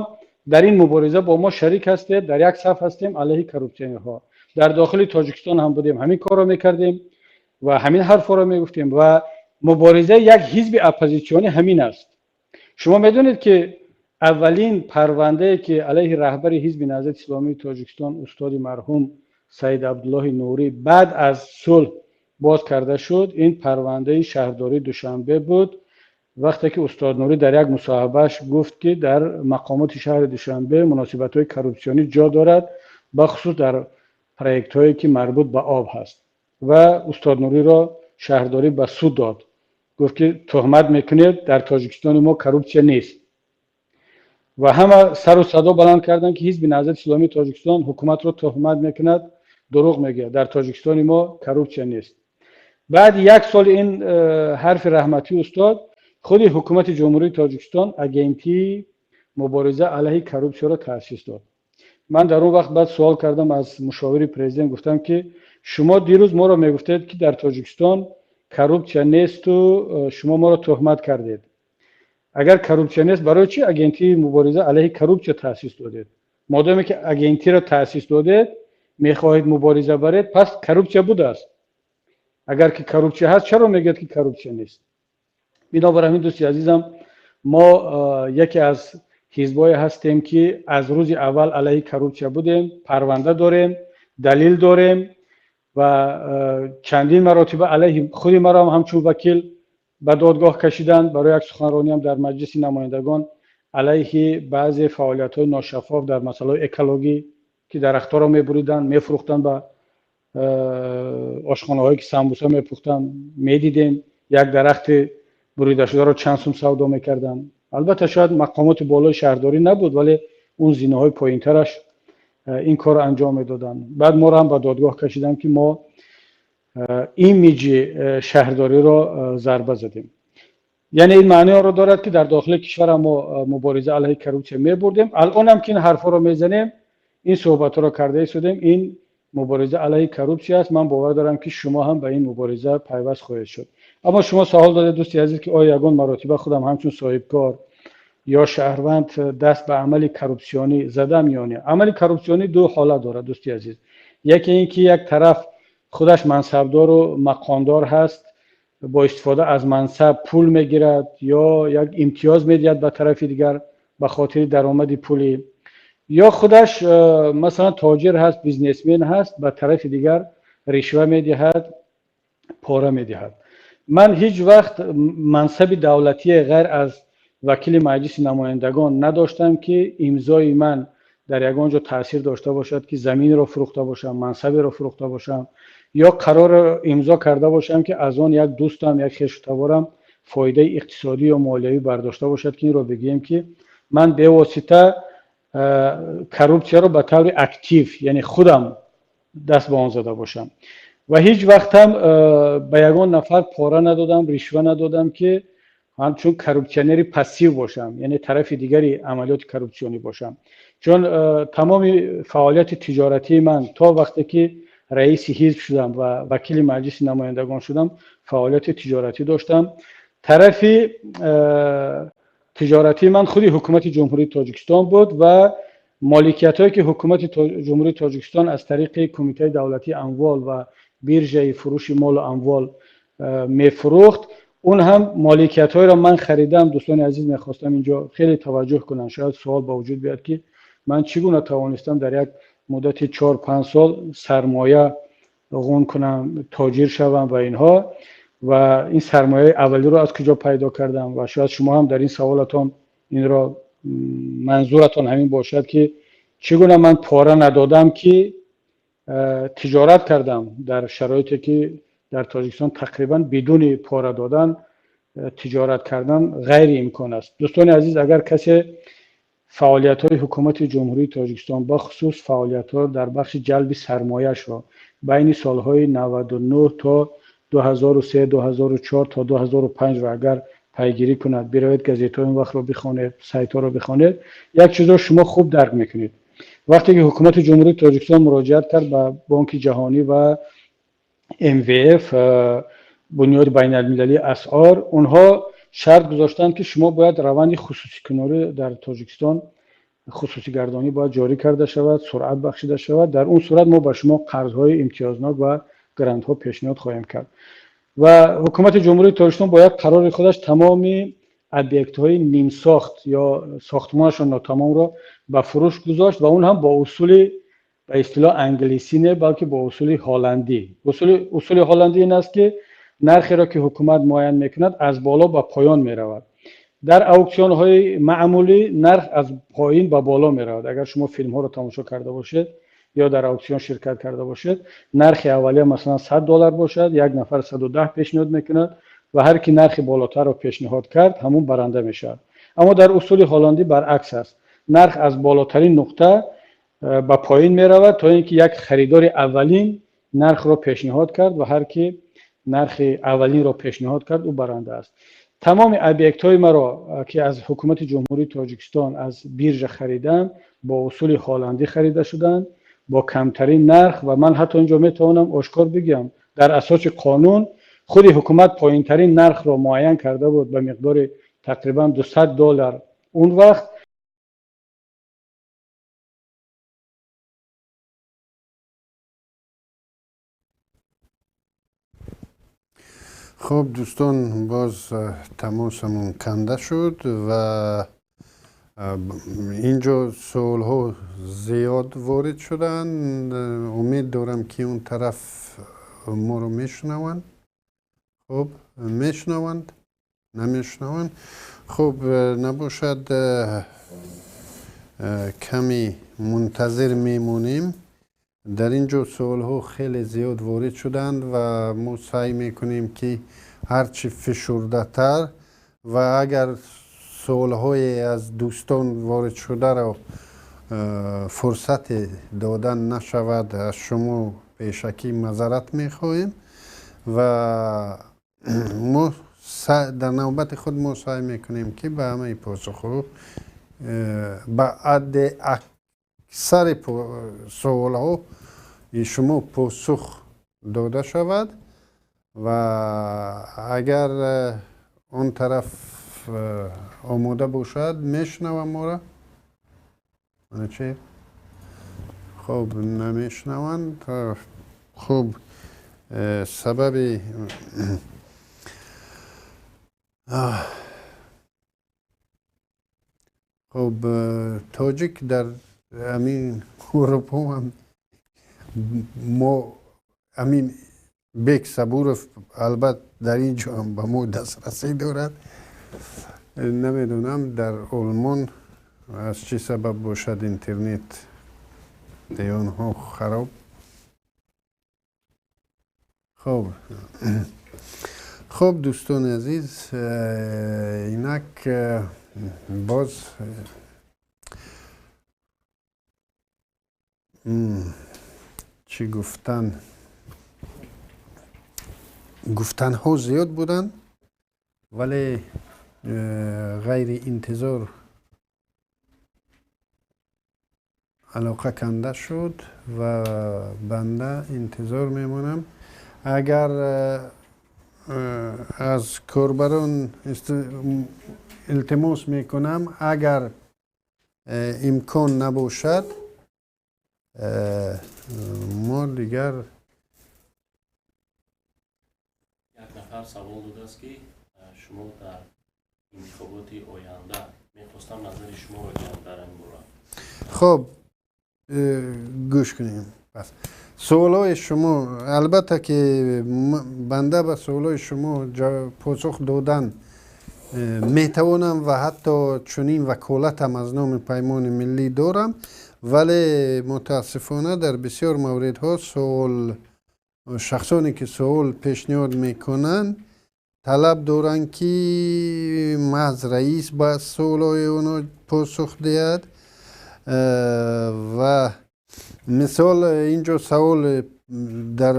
дар ин мубориза бо мо шарик ҳастед, дар як саф ҳастем алайҳи коррупсионерҳо. Дар дохили Тоҷикистон ҳам будем, ҳамин корро мекардем ва ҳамин ҳарфҳоро мегуфтем ва муборизаи як ҳизби оппозитсионӣ ҳамин аст. Шумо медонед, ки аввалин парвандае, ки алайҳи раҳбари Ҳизби Наҳзати Исломии Тоҷикистон, устоди марҳум Саид Абдуллоҳи Нурӣ, баъд аз сулҳ боз карда шуд, ин парвандаи шаҳрдории Душанбе буд. Вақте ки устод Нурӣ дар як мусоҳибааш гуфт, ки дар мақомоти шаҳри Душанбе муносибатҳои коррупсионӣ ҷо дорад, бахусус дар проектҳое, ки марбут ба об ҳаст, ва устод Нуриро шаҳрдорӣ ба суд дод, гуфт, ки туҳмат мекунед, дар Тоҷикистони мо коррупсия нест. Ва ҳама сару садо баланд карданд, ки Ҳизби Наҳзати Исломии Тоҷикистон ҳукуматро туҳмат мекунад, дурӯғ мегӯяд, дар Тоҷикистони мо коррупсия нест. Баъди як сол ин ҳарфи раҳматии устод, худи ҳукумати Ҷумҳурии Тоҷикистон Агентии мубориза алайҳи коррупсияро таъсис дод. Ман дар он вақт баъд суол кардам аз мушовири президент, гуфтам, ки шумо дирӯз моро мегуфтед, ки дар Тоҷикистон коррупсия несту шумо моро туҳмат кардед. Агар коррупсия нест, барои чӣ Агентии мубориза алайҳи коррупсия таъсис додед? Модоме ки агентиро таъсис додед, мехоҳед мубориза баред, пас коррупсия будааст. Агар ки коррупсия ҳаст, чаро мегӯяд, ки коррупсия нест? Бинобар ҳамин, дӯсти азизам, мо яке аз ҳизбое ҳастем, ки аз рӯзи аввал алайҳи коррупсия будем, парванда дорем, далил дорем ва чандин маротиба алайҳи худи маро ҳам ҳамчун вакил ба додгоҳ кашиданд барои як суханрониам дар Маҷлиси намояндагон алайҳи баъзе фаъолиятҳои ношаффоф дар масъалаҳои экологӣ, ки дарахтҳоро мебуриданд, мефурӯхтанд ба ошхонаҳое, ки самбуса мепухтанд. Медидем, як дарахти буридашударо чанд сум савдо мекарданд. Албатта, шояд мақомоти болои шаҳрдорӣ набуд, вале он зинаҳои поинтараш ин корро анҷом медоданд. Баъд моро ҳам ба додгоҳ кашиданд, ки мо имиҷи шаҳрдориро зарба задем. Яъне ин маъниро дорад, ки дар дохили кишварам мо мубориза алайҳи коррупсия мебурдем. Алонам ки ин ҳарфҳоро мезанем, ин суҳбатҳоро карда истодем, ин мубориза алайҳи коррупсия аст. Ман бовар дорам, ки шумо ҳам ба ин мубориза пайваст хоҳед шуд. Аммо шумо савол додед, дӯсти азиз, ки оё ягон маротиба худам ҳамчун соҳибкор ё шаҳрванд даст ба амали коррупсионӣ задам ё не. Амали коррупсионӣ ду ҳолат дорад, дӯсти азиз. Яке ин ки як тараф худаш мансабдору мақомдор ҳаст, бо истифода аз мансаб пул мегирад ё як имтиёз медиҳад ба тарафи дигар ба хотири даромади пулӣ, ё худаш масалан тоҷир ҳаст, бизнесмен ҳаст, ба тарафи дигар ришва медиҳад, пора медиҳад. Ман ҳеҷ вақт мансаби давлатие ғайр аз вакили Маҷлиси намояндагон надоштам, ки имзои ман дар ягон ҷо таъсир дошта бошад, ки заминро фурӯхта бошам, мансаберо фурӯхта бошам ё қарорро имзо карда бошам, ки аз он як дӯстам, як хешу таборам фоидаи иқтисодӣ ё молиявӣ бардошта бошад, ки инро бигӯем, ки ман бевосита коррупсияро ба таври актив, яъне худам даст ба он зада бошам. Ва ҳеҷ вақтам ба ягон нафар пора надодам, ришва надодам, ки ҳамчун коррупсионери пассив бошам, яъне тарафи дигари амалиёти коррупсионӣ бошам. Чун тамоми фаъолияти тиҷоратии ман то вақте ки раиси ҳизб шудам ва вакили Маҷлиси намояндагон шудам, фаъолияти тиҷоратӣ доштам. Тарафи тиҷоратии ман худи ҳукумати Ҷумҳурии Тоҷикистон буд ва моликиятҳое, ки ҳукумати Ҷумҳурии Тоҷикистон аз тариқи Кумитаи давлатии амвол ва биржаи фурӯши молу амвол мефурӯхт, он ҳам моликиятҳоеро ман харидам. Дӯстони азиз, мехостам инҷо хеле таваҷҷӯҳ кунанд. Шояд суол ба вуҷуд биёяд, ки ман чӣ гуна тавонистам дар як муддати 4-5 сол сармоя ғун кунам, тоҷир шавам ва инҳо, ва ин сармояи аввалиро аз куҷо пайдо кардам. Ва шояд шумо ҳам дар ин саволатон инро манзуратон ҳамин бошад, ки чӣ гуна ман пора надодам, ки тиҷорат кардам дар шароите, ки дар Тоҷикистон тақрибан бидуни пора додан тиҷорат кардан ғайриимкон аст. Дӯстони азиз, агар касе фаъолиятҳои ҳукумати Ҷумҳурии Тоҷикистон, бахусус фаъолиятҳо дар бахши ҷалби сармояшро байни солҳои 99 то 2003, 2004 то 2005 ро агар Пайгирӣ кунад, биравед, газетҳои он вақтро бихонед, сайтҳоро бихонед, як чизро шумо хуб дарк мекунед. Вақте ки Ҳукумати Ҷумҳурии Тоҷикистон муроҷиат кард ба Бонки Ҷаҳонӣ ва МВФ, Бунёди байналмилалии асъор, онҳо шарт гузоштанд, ки шумо бояд раванди хусусикунонӣ дар Тоҷикистон, хусусигардонӣ бояд ҷорӣ карда шавад, суръат бахшида шавад. Дар он сурат мо ба шумо қарзҳои имтиёзнок ва грантҳо пешниҳод хоҳем кард. Ва Ҳукумати Ҷумҳурии Тоҷикистон бо як қарори худаш тамоми объектҳои нимсохт ё сохтмонашон нотамомро ба фурӯш гузошт ва он ҳам бо усули ба истилоҳ англисӣ не, балки бо усули ҳолландӣ. Усули ҳолландӣ ин аст, ки нархеро, ки ҳукумат муайян мекунад, аз боло ба поён меравад. Дар ауксионҳои маъмулӣ нарх аз поин ба боло меравад. Агар шумо филмҳоро тамошо карда бошед ё дар ауксион ширкат карда бошед, нархи аввалия масалан 100 доллар бошад, як нафар 110 пешниҳод мекунад ва ҳар ки нархи болотарро пешниҳод кард, ҳамун баранда мешавад. Аммо дар усули ҳолландӣ баръакс аст: нарх аз болотарин нуқта ба поин меравад, то ин ки як харидори аввалин нархро пешниҳод кард ва ҳар ки нархи аввалинро пешниҳод кард, ӯ баранда аст. Тамоми объектҳои маро, ки аз Ҳукумати Ҷумҳурии Тоҷикистон аз биржа хариданд, бо усули ҳолландӣ харида шуданд, бо камтарин нарх. Ва ман ҳатто инҷо метавонам ошкор бигӯям, дар асоси қонун худи ҳукумат поинтарин нархро муайян карда буд ба миқдори тақрибан 200 доллар он вақт. Хуб, дӯстон, боз тамосамон канда шуд ва инҷо суолҳо зиёд ворид шуданд. Умед дорам, ки он тараф моро мешунаванд. Хуб, мешунаванд, намешунаванд? Хуб, набошад, каме мунтазир мемонем. Дар ин ҷо суолҳо хеле зиёд ворид шуданд ва мо саъй мекунем, ки ҳарчи фишурдатар ва агар суолҳое аз дӯстон ворид шударо фурсате додан нашавад, аз шумо пешакӣ маъзарат мехоҳем. Ва мо дар навбати худ мо саъй мекунем, ки ба ҳамаи посухҳо, ба ҳадди аксари суолҳо шумо посух дода шавад. Ва агар он тараф омода бошад, мешунавам моро? Чи хуб, намешунаванд. Хуб, сабаби хуб, тоҷик дар амин Аврупо ҳам мо амин Бек Сабуров албатта дар ин ҷо ҳам ба мо дастрасӣ дорад. Намедонам, дар Олмон аз чӣ сабаб бошад, интернет онҳо хароб. Хуб, дӯстони азиз, инак боз чӣ гуфтан, гуфтанҳо зиёд буданд, вале ғайри интизор алоқа канда шуд ва банда интизор мемонам. Агар аз корбарон илтимос мекунам, агар имкон набошад, мо дигар Як нафар савол додааст, ки шумо дар интихоботи оянда, мехостам назари шуморо гирам дар ин бора. Хуб, гӯш кунем пас суолҳои шумо. Албатта ки банда ба суолҳои шумо посух додан метавонам ва ҳатто чунин ваколатам аз номи Паймони Миллӣ дорам, вале мутаассифона дар бисёр мавридҳо суол шахсоне ки суол пешниҳод мекунанд, талаб доранд, ки маҳз раис ба суолҳои онҳо посух диҳад. Ва мисол, инҷо савол Дар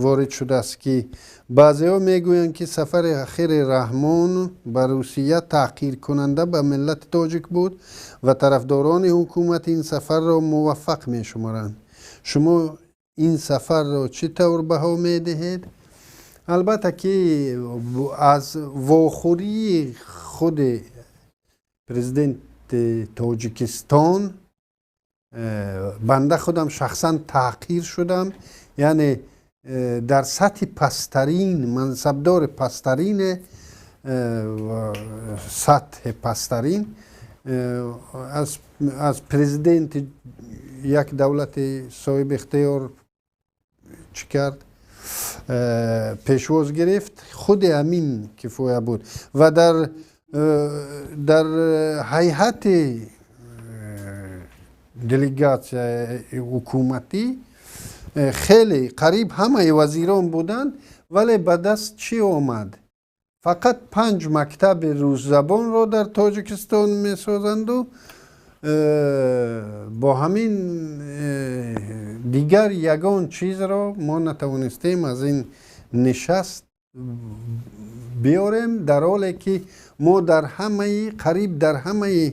ворид шудааст, ки баъзеҳо мегӯянд, ки сафари ахири Раҳмон ба Русия таҳқиркунанда ба миллати тоҷик буд ва тарафдорони ҳукумат ин сафарро муваффақ мешуморанд. Шумо ин сафарро чӣ тавр баҳо медиҳед? Албатта, ки аз вохӯрии худи президенти Тоҷикистон банда худам шахсан таҳқир шудам, яъне дар сатҳи пасттарин, мансабдори пасттарин, сатҳи пасттарин аз президенти як давлати соҳиби ихтиёр чӣ кард, пешвоз гирифт. Худи ҳамин кифоя буд. Ва дар ҳайати делегатсияи ҳукуматӣ хеле қариб ҳамаи вазирон буданд, вале ба даст чӣ омад? Фақат панҷ мактаби русзабонро дар Тоҷикистон месозанду бо ҳамин дигар ягон чизро мо натавонистем аз ин нишаст биёрем, дар ҳоле ки мо дар ҳамаи, қариб дар ҳамаи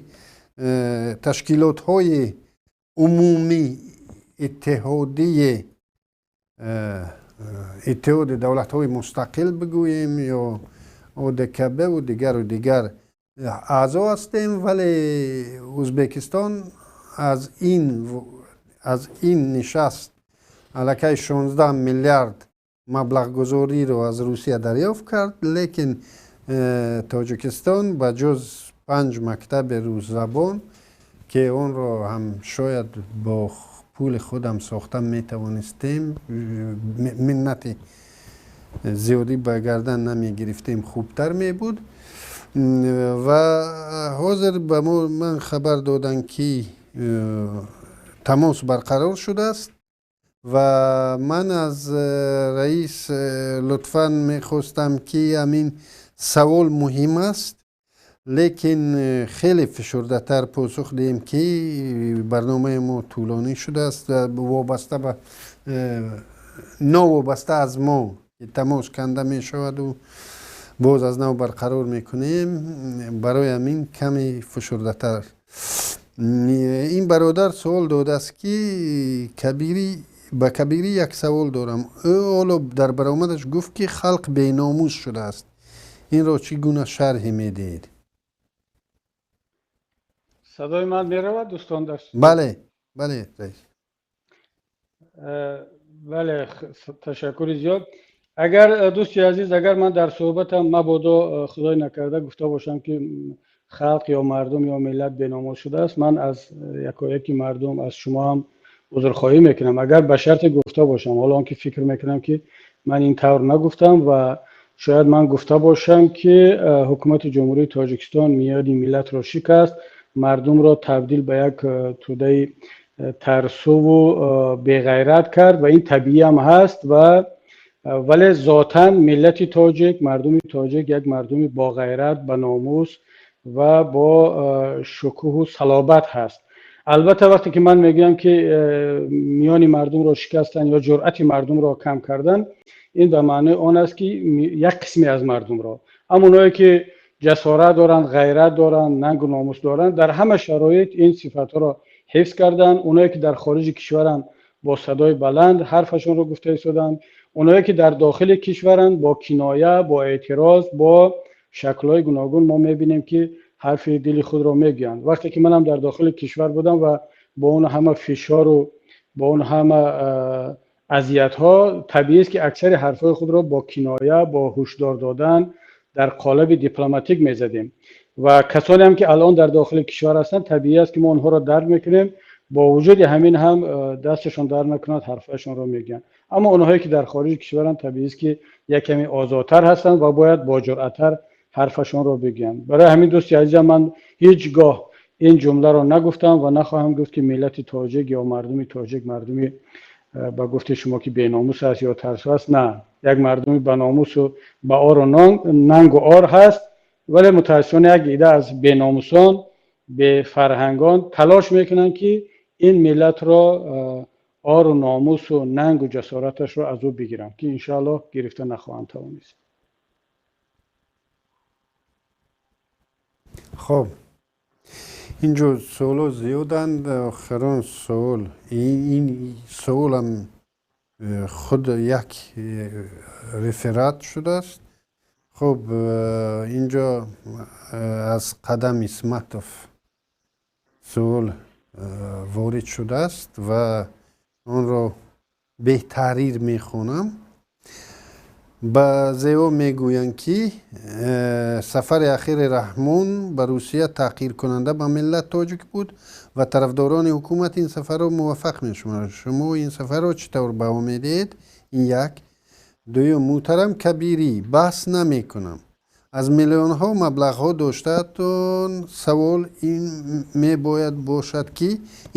ташкилотҳои умумӣ иттиҳодии Иттиҳоди давлатҳои мустақил бигӯем ё ОДКБ-ву дигару дигар аъзо ҳастем, вале Ӯзбекистон аз ин нишаст аллакай 16 миллиард маблағгузориро аз Русия дарёфт кард, лекин Тоҷикистон ба ҷуз панҷ мактаби русзабон, ки онро ҳам шояд бо пули худам сохта метавонистем, миннати зиёдӣ ба гардан намегирифтем, хубтар мебуд. Ва ҳозир ба ман хабар доданд, ки тамос барқарор шудааст ва ман аз раис лутфан мехостам, ки ҳамин савол муҳим аст, лекин хеле фишурдатар посух диҳем, ки барномаи мо тӯлонӣ шудааст, вобаста ба новобаста аз мо тамос канда мешаваду боз аз нав барқарор мекунем. Барои ҳамин каме фишурдатар. Ин бародар суол додааст, ки Кабирӣ, ба Кабирӣ як савол дорам. Ӯ ҳоло дар баромадаш гуфт, ки халқ беномус шудааст. Инро чӣ гуна шарҳе медиҳед? Садои ман меравад, дӯстон, дар? Бале, раис. Бале, ташаккури зиёд. Агар, дӯсти азиз, агар ман дар суҳбатам мабодо, худой накарда, гуфта бошам, ки халқ ё мардум ё миллат беномус шудааст, ман аз якояки мардум, аз шумо ҳам узрхоҳӣ мекунам, агар ба шарте гуфта бошам. Ҳоло он ки фикр мекунам, ки ман ин тавр нагуфтам ва шояд ман гуфта бошам, ки ҳукумати Ҷумҳурии Тоҷикистон миёни миллатро шикаст, мардумро табдил ба як тӯдаи тарсуву беғайрат кард ва ин табиӣ ҳам ҳаст. Ва вале зотан миллати тоҷик, мардуми тоҷик як мардуми боғайрат, ба номус ва бо шукӯҳу салобат ҳаст. Албатта, вақте ки ман мегӯям, ки миёни мардумро шикастан ё ҷуръати мардумро кам кардан, ин ба маънои он аст, ки як қисме аз мардумро, ҳамоное ки ҷасорат доранд, ғайрат доранд, нангу номус доранд, дар ҳама шароит ин сифатҳоро ҳифз карданд. Оное ки дар хориҷи кишваранд, бо садои баланд ҳарфашонро гуфта истоданд. Оное ки дар дохили кишваранд, бо киноя, бо эътироз, бо шаклҳои гуногун мо мебинем, ки ҳарфи дили худро мегӯянд. Вақте ки манам дар дохили кишвар будам ва бо он ҳама фишору бо он ҳама азиятҳо, табиист, ки аксари ҳарфҳои худро бо киноя, бо ҳушдор додан, дар қолаби дипломатик мезадем. Ва касоне ҳам ки алон дар дохили кишвар ҳастанд, табиӣ аст, ки мо онҳоро дарк мекунем. Бо вуҷуди ҳамин ҳам дасташон дар накунад, ҳарфҳояшонро мегӯянд. Аммо онҳое ки дар хориҷи кишваранд, табиист, ки як каме озодтар ҳастанд ва бояд боҷуръаттар ҳарфашонро бигӯянд. Барои ҳамин, дӯсти азизам, ман ҳеҷ гоҳ ин ҷумларо нагуфтам ва нахоҳам гуфт, ки миллати тоҷик ё мардуми тоҷик мардуми ба гуфти шумо ки беномус аст ё тарсу аст. На, як мардуми баномусу ба ору нангу ор ҳаст, вале мутаассифона як ида аз беномусон, бефарҳангон талош мекунанд, ки ин миллатро Ору номусу нангу ҷасораташро аз ӯ бигирам, ки иншоаллоҳ гирифта нахоҳанд тавонист. Хоб, инҷо суоло зиёданд. Охирон суол, ин суолам худ як реферат шудааст. Хуб, инҷо аз Қадам Исматов суол ворид шудааст ва онро беҳтаҳрир мехонам. Баъзеҳо мегӯянд, ки сафари ахири Раҳмон ба Русия таҳқиркунанда ба миллат тоҷик буд ва тарафдорони ҳукумат ин сафарро муваффақ мешуморанд. Шумо ин сафарро чӣ тавр баҳо медиҳед? Ин як. Дуюм, муҳтарам Кабирӣ, баҳс намекунам. Аз миллионҳо маблағҳо доштаатон, савол ин мебояд бошад, ки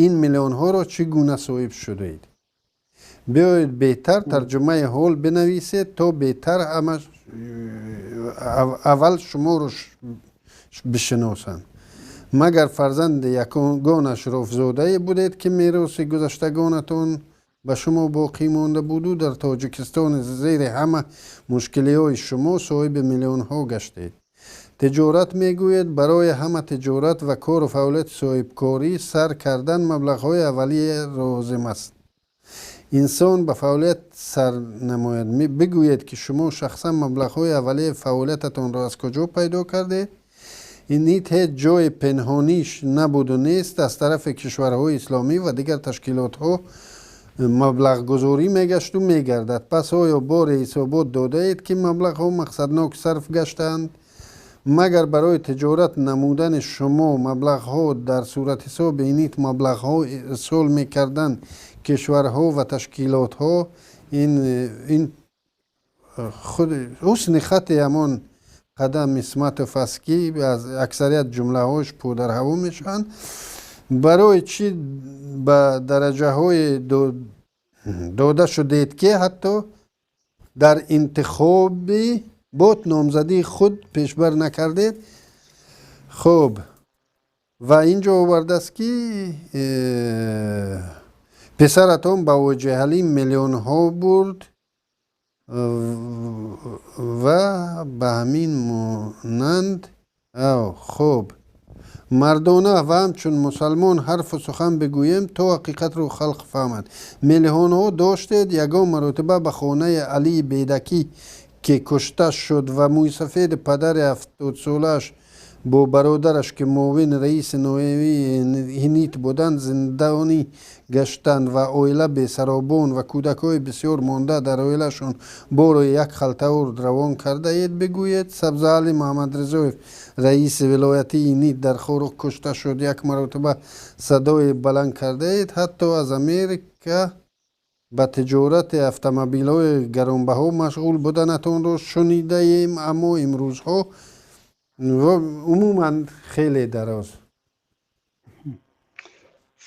ин миллионҳоро чӣ гуна соҳиб шудаед? Биёед беҳтар тарҷумаи ҳол бинависед, то беҳтар ҳама аввал шуморо бишиносанд. Магар фарзанди ягон ашрофзодае будед, ки мероси гузаштагонатон ба шумо боқӣ монда буду дар Тоҷикистони зери ҳама мушкилиҳои шумо соҳиби миллионҳо гаштед? Тиҷорат мегӯед, барои ҳама тиҷорат ва кору фаъолияти соҳибкорӣ сар кардан маблағҳои аввалия лозим аст. Инсон ба фаъолият сар намояд. Бигӯед, ки шумо шахсан маблағҳои аввалияи фаъолиятатонро аз куҷо пайдо кардед? Ин ҳеҷ ҷои пинҳониш набуду нест. Аз тарафи кишварҳои исломӣ ва дигар ташкилотҳо маблағгузорӣ мегашту мегардад. Пас оё боре ҳисобот додаед, ки маблағҳо мақсаднок сарф гаштаанд? Магар барои тиҷорат намудани шумо маблағҳо дар суратҳисоби ИНИТ маблағҳо ирсол мекарданд кишварҳо ва ташкилотҳо? Ин худ ҳусни хати ҳамон Қадам Исматов аст, ки аз аксарият ҷумлаҳош пударҳаво мешаванд. Барои чӣ ба дараҷаҳое дода шудед, ки ҳатто дар интихоби бот номзадии худ пешбар накардед? Хуб, ва инҷо овардааст, ки писаратон ба воҷиҳалӣ миллионҳо бурд ва ба ҳамин монанд. Хуб, мардона ва ҳамчун мусалмон ҳарфу сухан бигӯем, то ҳақиқатро халқ фаҳмад. Миллионҳо доштед, ягон маротиба ба хонаи Алии Бедакӣ, ки кушта шуд ва мӯйсафеди падари 70-солааш бо бародараш, ки муовини раиси ноҳиявии ИНИТ буданд, зиндонӣ гаштанд ва оила бесаробон ва кӯдакҳои бисёр монда дар оилашон боро як халта орд равон кардаед, бигӯед. Сабзаали Муҳаммадризоев, раиси вилоятии ИНИТ, дар Хоруғ кушта шуд, як маротиба садои баланд кардаед? Ҳатто аз Америка ба тиҷорати автомобилҳои гаронбаҳо машғул буданатонро шунидаем, аммо имрӯзҳо умуман хеле дароз.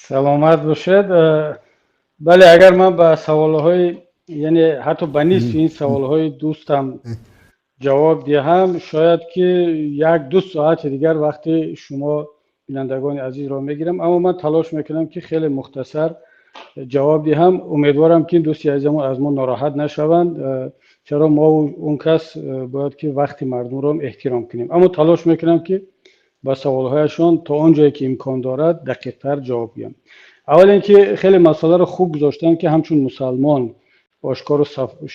Саломат бошед. Бале, агар ман ба саволҳои, яъне ҳатто ба нисфи ин саволҳои дӯстам ҷавоб диҳам, шояд ки як ду соати дигар вақти шумо бинандагони азизро мегирам, аммо ман талош мекунам, ки хеле мухтасар ҷавоб диҳам. Умедворам, ки дӯсти азизамон аз мо нороҳат нашаванд, чаро мо он кас бояд ки вақти мардумро эҳтиром кунем, аммо талош мекунам, ки ба саволҳояшон то он ҷое ки имкон дорад дақиқтар ҷавоб диҳам. Аввал ин ки хеле масъаларо хуб гузоштанд, ки ҳамчун мусалмон ошкору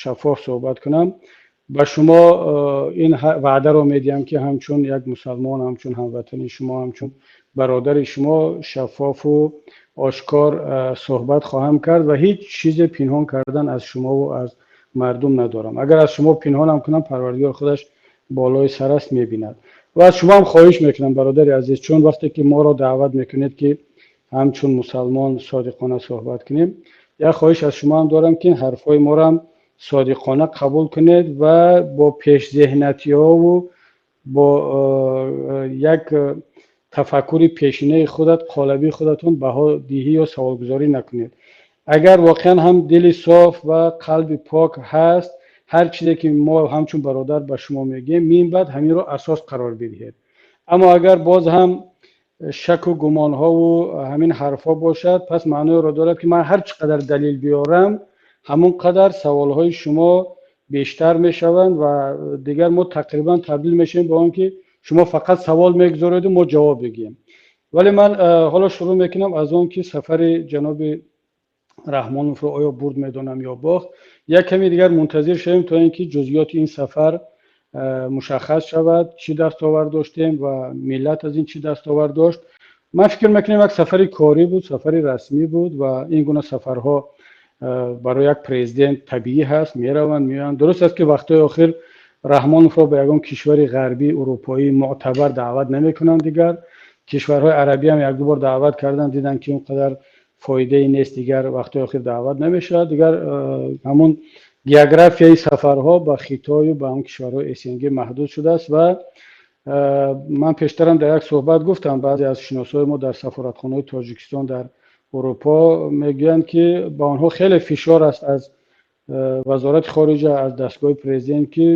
шаффоф суҳбат кунам. Ба шумо ин ваъдаро медиҳам, ки ҳамчун як мусалмон, ҳамчун ҳамватани шумо, ҳамчун бародари шумо шаффофу ошкор суҳбат хоҳам кард ва ҳеҷ чизе пинҳон кардан аз шумову аз мардум надорам. Агар аз шумо пинҳонам кунам, Парвардигор худаш болои сар аст, мебинад. Ва аз шумо ҳам хоҳиш мекунам, бародари азиз, чун вақте ки моро даъват мекунед, ки ҳамчун мусалмон содиқона суҳбат кунем, як хоҳиш аз шумо ҳам дорам, ки ҳарфҳои моро ҳам содиқона қабул кунед ва бо пешзеҳнатиҳову бо як тафаккури пешинаи худат, қолабии худатон баҳодиҳӣ ё саволгузорӣ накунед. Агар воқеан ҳам дили соф ва қалби пок ҳаст, ҳар чизе ки мо ҳамчун бародар ба шумо мегӯем, мин баъд ҳаминро асос қарор бидиҳед. Аммо агар боз ҳам Шаку гумонҳову ҳамин ҳарфҳо бошад, пас маъноеро дорад, ки ман ҳар чӣ қадар далил биёрам, ҳамон қадар саволҳои шумо бештар мешаванд ва дигар мо тақрибан табдил мешавем ба он ки шумо фақат савол мегузореду мо ҷавоб мегӯем. Вале ман ҳоло шурӯъ мекунам аз он ки сафари ҷаноби Раҳмоновро оё бурд медонам ё бохт. Як каме дигар мунтазир шавем, то ин ки ҷузъиёти ин сафар мушаххас шавад, чӣ дастовард доштем ва миллат аз ин чӣ дастовард дошт. Ман фикр мекунам, як сафари корӣ буд, сафари расмӣ буд ва ин гуна сафарҳо барои як президент табиӣ ҳаст, мераванд, меоянд. Дуруст аст, ки вақтҳои охир Раҳмоновро ба ягон кишвари ғарбӣ, урупоӣ мӯътабар даъват намекунанд. Дигар кишварҳои арабӣ ҳам якду бор даъват карданд, диданд, ки он қадар фоидае нест, дигар вақтҳои охир даъват намешавад. Дигар ҳамун географияи сафарҳо ба Хитою ба ҳамон кишварҳои СНГ маҳдуд шудааст. Ва ман пештарам дар як суҳбат гуфтам, баъзе аз шиносҳои мо дар сафоратхонаи Тоҷикистон дар Урупо мегӯянд, ки ба онҳо хеле фишор аст аз Вазорати хориҷа, аз дастгоҳи президент, ки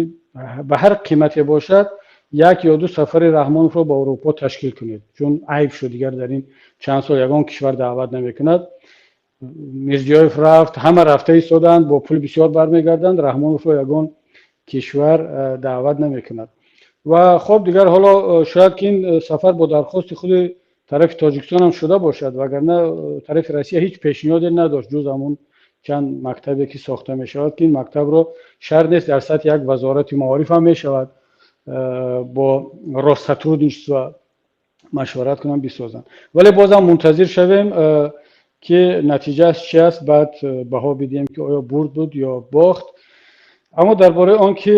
ба ҳар қимате бошад, як ё ду сафари Раҳмоновро ба Урупо ташкил кунед, чун айб шуд, дигар дар ин чанд сол ягон кишвар даъват намекунад. Мирзиёев рафт, ҳама рафта истоданд, бо пули бисёр бармегарданд, Раҳмоновро ягон кишвар даъват намекунад. Ва хоб, дигар ҳоло шояд ки ин сафар бо дархости худи тарафи Тоҷикистон ҳам шуда бошад, вагарна тарафи Россия ҳеҷ пешниҳоде надошт, ҷуз ҳамун чанд мактабе, ки сохта мешавад, ки ин мактабро шарт нест, дар сатҳи як вазорати маориф ҳам мешавад бо Россотрудничество машварат кунанд, бисозанд. Вале бозам мунтазир шавем, ки натиҷааш чи аст, баъд баҳо бидиҳем, ки оё бурд буд ё бохт. Аммо дар бораи он ки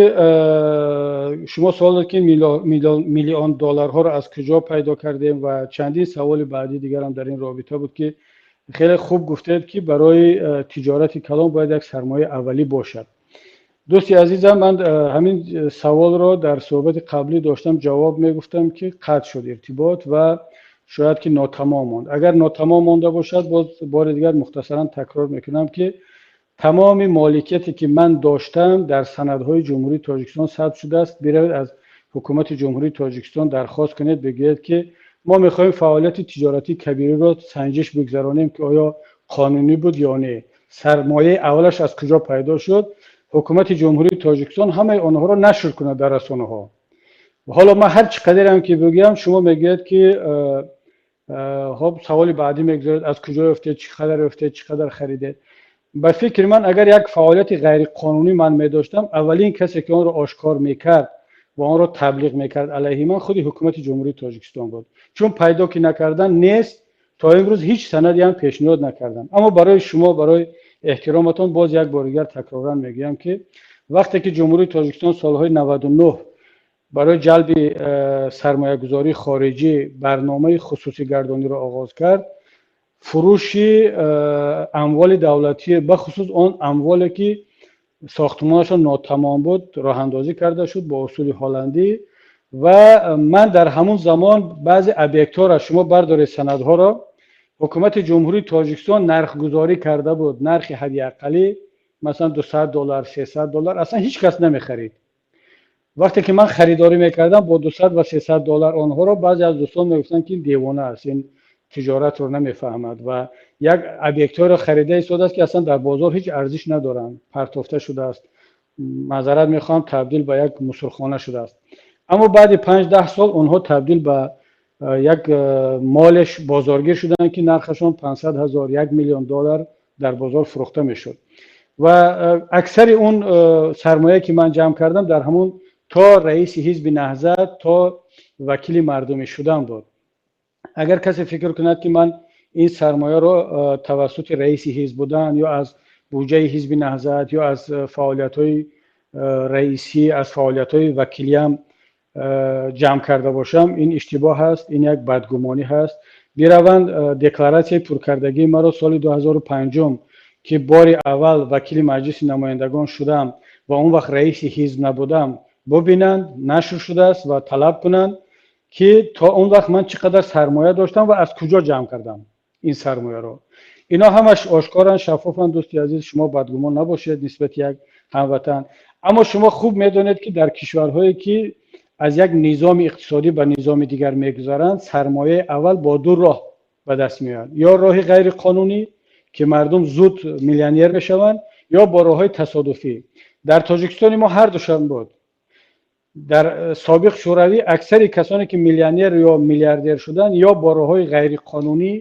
шумо суол дод, ки миллион долларҳоро аз куҷо пайдо кардем ва чандин саволи баъдӣ дигарам дар ин робита буд, ки хеле хуб гуфтед, ки барои тиҷорати калон бояд як сармояи аввалӣ бошад. Дӯсти азизам, ман ҳамин саволро дар суҳбати қаблӣ доштам ҷавоб мегуфтам, ки қатъ шуд иртибот ва шояд ки нотамом монд. Агар нотамом монда бошад, боз бори дигар мухтасаран такрор мекунам, ки тамоми моликияте, ки ман доштам, дар санадҳои Ҷумҳурии Тоҷикистон сабт шудааст. Биравед, аз ҳукумати Ҷумҳурии Тоҷикистон дархост кунед, бигӯед, ки мо мехоҳем фаъолияти тиҷоратии Кабириро санҷиш бигзаронем, ки оё қонунӣ буд ё не, сармояи аввалаш аз куҷо пайдо шуд. Ҳукумати Ҷумҳурии Тоҷикистон ҳамаи онҳоро нашр кунад дар расонаҳо. Ҳоло ман ҳар чӣ қадарам ки бигӯям, шумо мегӯяд, ки хоб, саволи баъдӣ мегузоред: аз куҷо ёфтед, чӣ қадар ёфтед, чӣ қадар харидед? Ба фикри ман, агар як фаъолияти ғайриқонунӣ ман медоштам, аввалин касе, ки онро ошкор мекард ва онро таблиғ мекард алайҳи ман, худи ҳукумати Ҷумҳурии Тоҷикистон буд. Чун пайдо ки накардан нест, то имрӯз ҳеҷ санаде ҳам пешниҳод накардам. Аммо барои шумо, барои эҳтироматон боз як бори дигар такроран мегӯям, ки вақте ки Ҷумҳурии Тоҷикистон солҳои 99 барои ҷалби сармоягузории хориҷӣ барномаи хусусигардониро оғоз кард, фурӯши амволи давлатӣ, бахусус он амволе, ки сохтмонашон нотамом буд, роҳандозӣ карда шуд бо усули ҳолландӣ. Ва ман дар ҳамун замон баъзе объектҳоро, шумо бардоред санадҳоро, ҳукумати Ҷумҳурии Тоҷикистон нархгузорӣ карда буд, нархи ҳадди аққалӣ масалан 200 доллар, 300 доллар, аслан ҳеҷ кас намехарид. Вақте ки ман харидорӣ мекардам бо 200 ва 300 доллар онҳоро, баъзе аз дӯстон мегуфтанд, ки ин девона аст, ин тиҷоратро намефаҳмад ва як объектҳоеро харида истодааст, ки аслан дар бозор ҳеҷ арзиш надоранд, партофта шудааст, маъзарат мехоҳам, табдил ба як мусурхона шудааст. Аммо баъди 5-10 сол онҳо табдил ба як молеш бозоргир шуданд, ки нархашон 500 ҳазор, 1 миллион доллар дар бозор фурӯхта мешуд. Ва аксари он сармояе, ки ман ҷамъ кардам, дар ҳамун то раиси ҳизби Наҳзат, то вакили мардумӣ шудан буд. Агар касе фикр кунад, ки ман ин сармояро тавассути раиси ҳизб будан ё аз буҷаи ҳизби Наҳзат ё аз фаъолиятҳои раисӣ, аз фаъолиятҳои вакилиам ҷамъ карда бошам, ин иштибоҳ аст, ин як бадгумонӣ ҳаст. Бираванд, декларатсияи пуркардагии маро соли 2005, ки бори аввал вакили Маҷлиси намояндагон шудам ва он вақт раиси ҳизб набудам, бубинанд, нашр шудааст, ва талаб кунанд, ки то он вақт ман чӣ қадар сармоя доштам ва аз куҷо ҷамъ кардам ин сармояро. Ино ҳамаш ошкоранд, шаффофанд. Дӯсти азиз, шумо бадгумон набошед нисбати як ҳамватан. Аммо шумо хуб медонед, ки дар кишварҳое, ки Аз як низоми иқтисодӣ ба низоми дигар мегузаранд, сармояи аввал бо ду роҳ ба даст меояд: ё роҳи ғайриқонунӣ, ки мардум зуд миллионер мешаванд, ё бо роҳҳои тасодуфӣ. Дар Тоҷикистони мо ҳар душам буд. Дар собиқ Шӯравӣ аксари касоне ки миллионер ё миллиардер шуданд, ё бо роҳҳои ғайриқонунӣ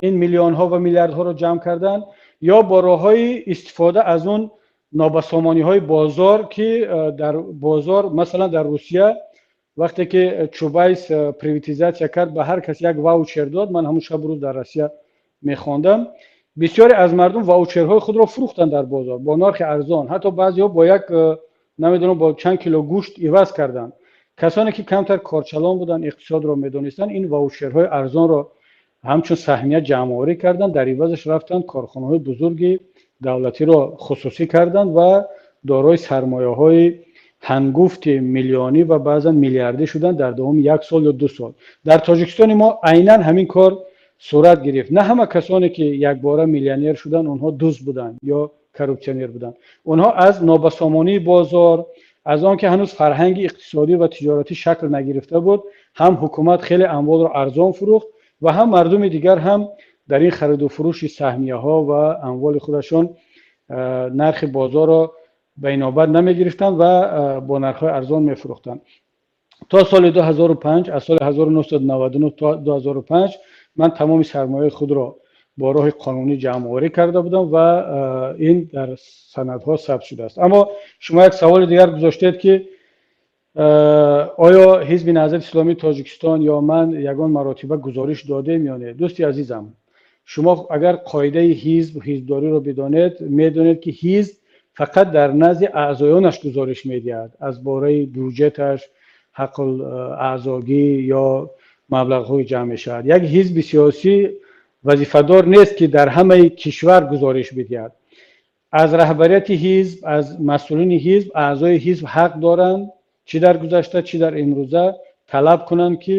ин миллионҳо ва миллиардҳоро ҷамъ карданд, ё бо роҳҳои истифода аз он нобасомониҳои бозор, ки дар бозор, масалан, дар Русия вақте ки Чубайс приватизация кард, ба ҳар кас як ваучер дод. Ман ҳамун шабу рӯз дар Россия мехондам. Бисёре аз мардум ваучерҳои худро фурӯхтанд дар бозор бо нархи арзон, ҳатто баъзеҳо бо як, намедонам, бо чанд кило гӯшт иваз карданд. Касоне ки камтар корчалон буданд, иқтисодро медонистанд, ин ваучерҳои арзонро ҳамчун саҳмия ҷамъоварӣ карданд, дар ивазаш рафтанд, корхонаҳои бузурги давлатиро хусусӣ карданд ва дорои сармояҳои ҳангуфти миллионӣ ва баъзан миллиардӣ шуданд дар давоми як сол ё 2 сол. Дар Тоҷикистони мо айнан ҳамин кор сурат гирифт. На ҳама касоне ки якбора миллионер шуданд, онҳо дузд буданд ё коррупсионер буданд. Онҳо аз нобасомонии бозор, аз он ки ҳанӯз фарҳанги иқтисодӣ ва тиҷоратӣ шакл нагирифта буд, ҳам ҳукумат хеле амволро арзон фурӯхт ва ҳам мардуми дигар ҳам дар ин хариду фурӯши саҳмияҳо ва амволи худашон нархи бозорро ба инобат намегирифтанд ва бо нархҳои арзон мефурӯхтанд. То соли 2005, аз соли 1999 то 2005 ман тамоми сармояи худро бо роҳи қонунӣ ҷамъоварӣ карда будам ва ин дар санадҳо сабт шудааст. Аммо шумо як саволи дигар гузоштед, ки оё Ҳизби Наҳзати Исломии Тоҷикистон ё ман ягон маротиба гузориш додем ё не. Дӯсти азизам, шумо агар қоидаи ҳизб, ҳизбдориро бидонед, медонед, ки ҳизб фақат дар назди аъзоёнаш гузориш медиҳад аз бораи бюҷеташ, ҳаққул аъзогӣ ё маблағҳои ҷамъ мешавад. Як ҳизби сиёсӣ вазифадор нест, ки дар ҳамаи кишвар гузориш бидиҳад. Аз раҳбарияти ҳизб, аз масъулини ҳизб аъзои ҳизб ҳақ доранд, чӣ дар гузашта, чӣ дар имрӯза, талаб кунанд, ки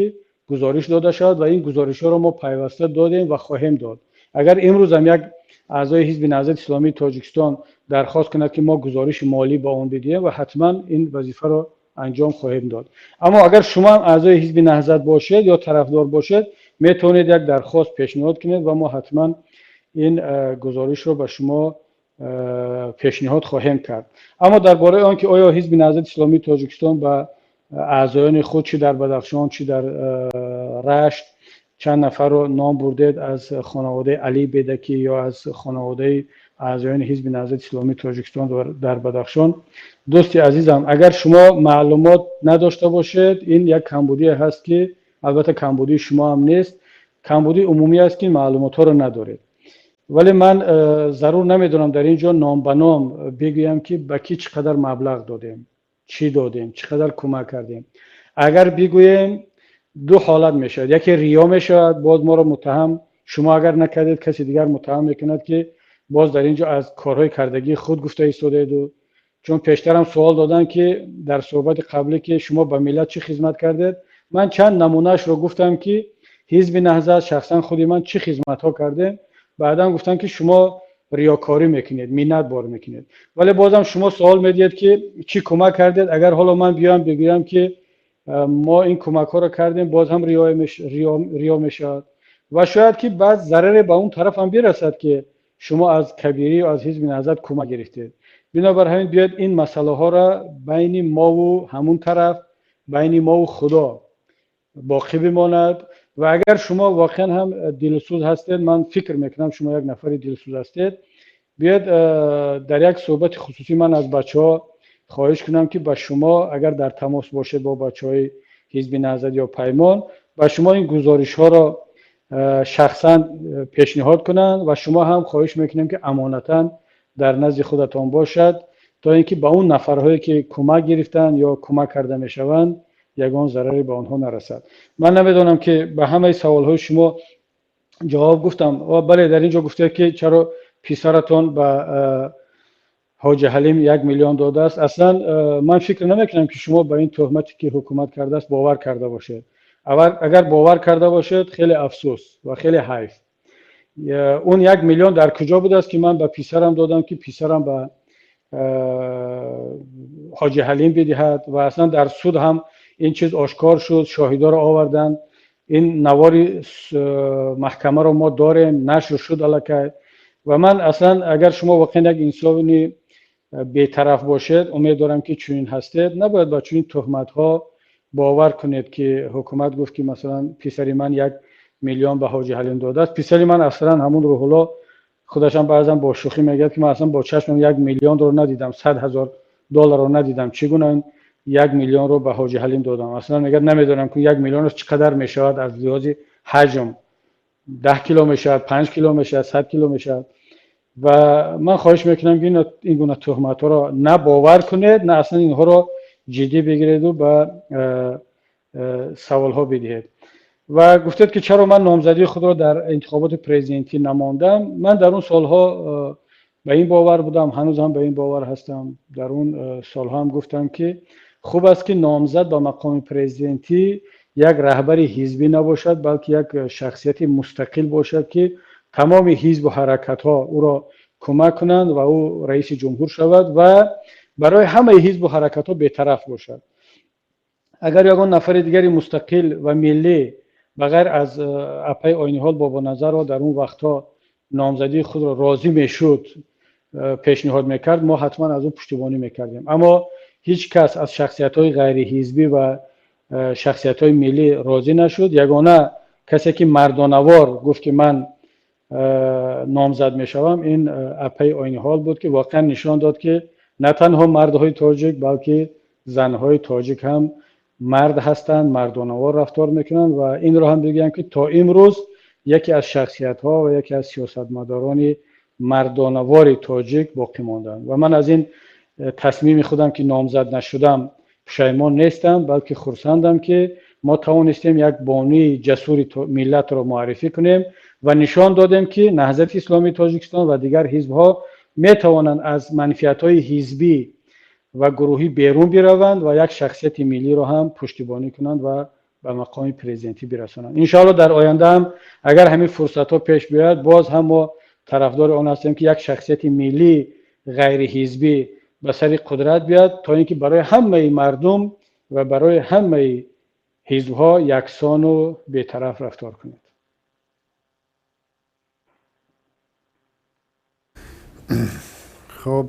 гузориш дода шавад, ва ин гузоришҳоро мо пайваста додем ва хоҳем дод. Агар имрӯзам як аъзои Ҳизби Наҳзати Исломии Тоҷикистон дархост кунад, ки мо гузориши молӣ ба он бидиҳем, ва ҳатман ин вазифаро анҷом хоҳем дод. Аммо агар шумо ҳам аъзои Ҳизби Наҳзат бошед ё тарафдор бошед, метавонед як дархост пешниҳод кунед ва мо ҳатман ин гузоришро ба шумо пешниҳод хоҳем кард. Аммо дар бораи он ки оё Ҳизби Наҳзати Исломии Тоҷикистон ба аъзоёни худ, чӣ дар Бадахшон, чӣ дар Рашт, чанд нафарро ном бурдед аз хонаводаи Али Бедакӣ ё аз хонаводаи аъзоёни Ҳизби Наҳзати Исломии Тоҷикистон дар Бадахшон, дӯсти азизам, агар шумо маълумот надошта бошед, ин як камбудие ҳаст, ки албатта камбудии шумо ҳам нест, камбудии умумӣ аст, ки маълумотҳоро надоред. Вале ман зарур намедонам дар ин ҷо ном ба ном бигӯям, ки ба кӣ чӣ қадар маблағ додем, чӣ додем, чӣ қадар кӯмак кардем. Агар бигӯем, ду ҳолат мешавад: яке риё мешавад, боз моро муттаҳам, шумо агар накардед, каси дигар муттаҳам мекунад, ки боз дар ин ҷо аз корҳои кардагии худ гуфта истодаеду. Чун пештарам суол доданд, ки дар суҳбати қаблӣ, ки шумо ба миллат чӣ хизмат кардед, ман чанд намунаашро гуфтам, ки Ҳизби Наҳзат, шахсан худи ман чӣ хизматҳо кардем. Баъдан гуфтанд, ки шумо риёкорӣ мекунед, миннат бор мекунед. Вале бозам шумо суол медиҳед, ки чӣ кӯмак кардед. Агар ҳоло ман биёям, бигӯям, ки мо ин кӯмакҳоро кардем, боз ҳам риё мешавад ва шояд ки баъд зараре ба он тараф ҳам бирасад, ки шумо аз Кабирӣ ё аз Ҳизби Наҳзат кӯмак гирифтед. Бинобар ҳамин биёед, ин масъалаҳоро байни мову ҳамун тараф, байни мову Худо боқӣ бимонад. Ва агар шумо воқеан ҳам дилсӯз ҳастед, ман фикр мекунам, шумо як нафари дилсӯз ҳастед, биёед, дар як суҳбати хусусӣ ман аз бачаҳо хоҳиш кунам, ки ба шумо, агар дар тамос бошед бо бачаҳои Ҳизби Наҳзат ё Паймон, ба шумо ин гузоришҳоро шахсан пешниҳод кунанд. Ва шумо ҳам хоҳиш мекунем, ки амонатан дар назди худатон бошад, то ин ки ба он нафарҳое ки кӯмак гирифтанд ё кӯмак карда мешаванд, ягон зараре ба онҳо нарасад. Ман намедонам, ки ба ҳамаи саволҳои шумо ҷавоб гуфтам. Бале, дар ин ҷо гуфтед, ки чаро писаратон ба Ҳоҷи Ҳалим 1 миллион додааст. Аслан ман фикр намекунам, ки шумо ба ин тӯҳмате, ки ҳукумат кардааст, бовар карда бошед. Агар бовар карда бошед, хеле афсӯс ва хеле ҳайф. Он 1 миллион дар куҷо будааст, ки ман ба писарам додам, ки писарам ба Ҳоҷи Ҳалим бидиҳад? Ва аслан дар суд ҳам Ин чиз ошкор шуд, шоҳидоро оварданд. Ин навори маҳкамаро мо дорем, нашр шуд аллакай. Ва ман аслан, агар шумо воқеан як инсони бетараф бошед, умед дорам, ки чунин ҳастед, набояд ба чунин туҳматҳо бовар кунед, ки ҳукумат гуфт, ки масалан писари ман 1 миллион ба Ҳоҷи Ҳалим додааст. Писари ман аслан, ҳамун Рӯҳулло, худашам баъзан бо шӯхӣ мегӯяд, ки ман аслан бо чашмам 1 миллионро надидам, 100 000 долларро надидам, чӣ гуна 1 миллионро ба Ҳоҷи Ҳалим додам? Аслан мегӯяд, намедонам, ки 1 миллионро чӣ қадар мешавад аз лиҳози ҳаҷм: 10 кило мешавад, 5 кило мешавад, 100 кило мешавад. Ва ман хоҳиш мекунам, ки ин гуна туҳматҳоро на бовар кунед, на аслан инҳоро ҷиддӣ бигиреду ба саволҳо бидиҳед. Ва гуфтед, ки чаро ман номзадии худро дар интихоботи президентӣ намондам. Ман дар он солҳо ба ин бовар будам, ҳанӯз ҳам ба ин бовар ҳастам. Дар он солҳо ҳам гуфтам, ки хуб аст, ки номзад ба мақоми президентӣ як раҳбари ҳизбӣ набошад, балки як шахсияти мустақил бошад, ки тамоми ҳизбу ҳаракатҳо ӯро кӯмак кунанд ва ӯ раиси ҷумҳур шавад ва барои ҳамаи ҳизбу ҳаракатҳо бетараф бошад. Агар ягон нафари дигари мустақил ва миллӣ ба ғайр аз апаи Ойниҳол Бобоназарова дар он вақтҳо номзадии худро розӣ мешуд, пешниҳод мекард, мо ҳатман аз ӯ пуштибонӣ мекардем. Аммо ҳеҷ кас аз шахсиятҳои ғайриҳизбӣ ва шахсиятҳои миллӣ розӣ нашуд. Ягона касе, ки мардонавор гуфт, ки ман номзад мешавам, ин апаи Ойниҳол буд, ки воқеан нишон дод, ки на танҳо мардҳои тоҷик, балки занҳои тоҷик ҳам мард ҳастанд, мардонавор рафтор мекунанд. Ва инро ҳам бигӯям, ки то имрӯз яке аз шахсиятҳо ва яке аз сиёсатмадорони мардонавори тоҷик боқӣ монданд. Ва ман аз ин тасмими худам, ки номзад нашудам, пушаймон нестам, балки хурсандам, ки мо тавонистем як бонуи ҷасури миллатро муаррифӣ кунем ва нишон додем, ки Наҳзати Исломии Тоҷикистон ва дигар ҳизбҳо метавонанд аз манфиатҳои ҳизбӣ ва гурӯҳӣ берун бираванд ва як шахсияти миллиро ҳам пуштибонӣ кунанд ва ба мақоми президентӣ бирасонанд. Иншоалло, дар оянда ҳам агар ҳамин фурсатҳо пеш биёяд, боз ҳам мо тарафдори он ҳастем, ки як шахсияти миллии ғайриҳизбӣ ба сари қудрат биёяд, то ин ки барои ҳамаи мардум ва барои ҳамаи ҳизбҳо яксону бетараф рафтор кунад. Хуб,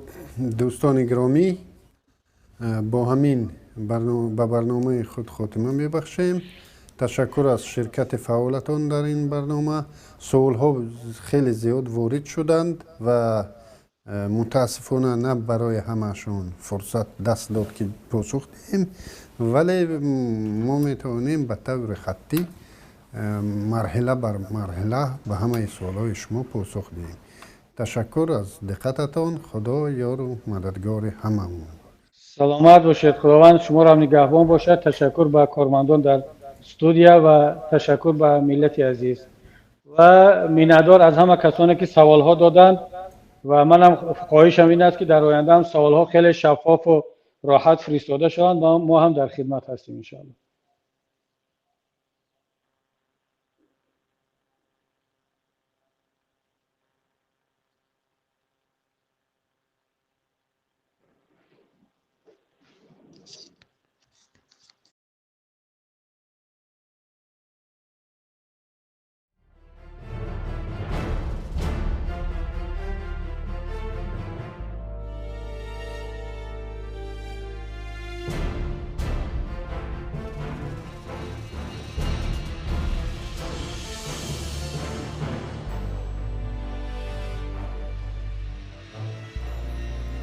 дӯстони гиромӣ, бо ҳамин ба барномаи худ хотима мебахшем. Ташаккур аз ширкати фаъолатон дар ин барнома. Суолҳо хеле зиёд ворид шуданд ва мутаассифона на барои ҳамаашон фурсат даст дод, ки посух диҳем, вале мо метавонем ба таври хаттӣ марҳила бар марҳила ба ҳамаи суолҳои шумо посух диҳем. Ташаккур аз диққататон. Худо ёру мададгори ҳамамон. Саломат бошед, Худованд шуморо нигаҳбон бошад. Ташаккур ба кормандон дар студия ва ташаккур ба миллати азиз ва миннатдор аз ҳама касоне, ки саволҳо доданд. Ва манам хоҳишам ин аст, ки дар оянда ҳам саволҳо хеле шаффофу роҳат фиристода шаванд ва мо ҳам дар хидмат ҳастем, иншоалло.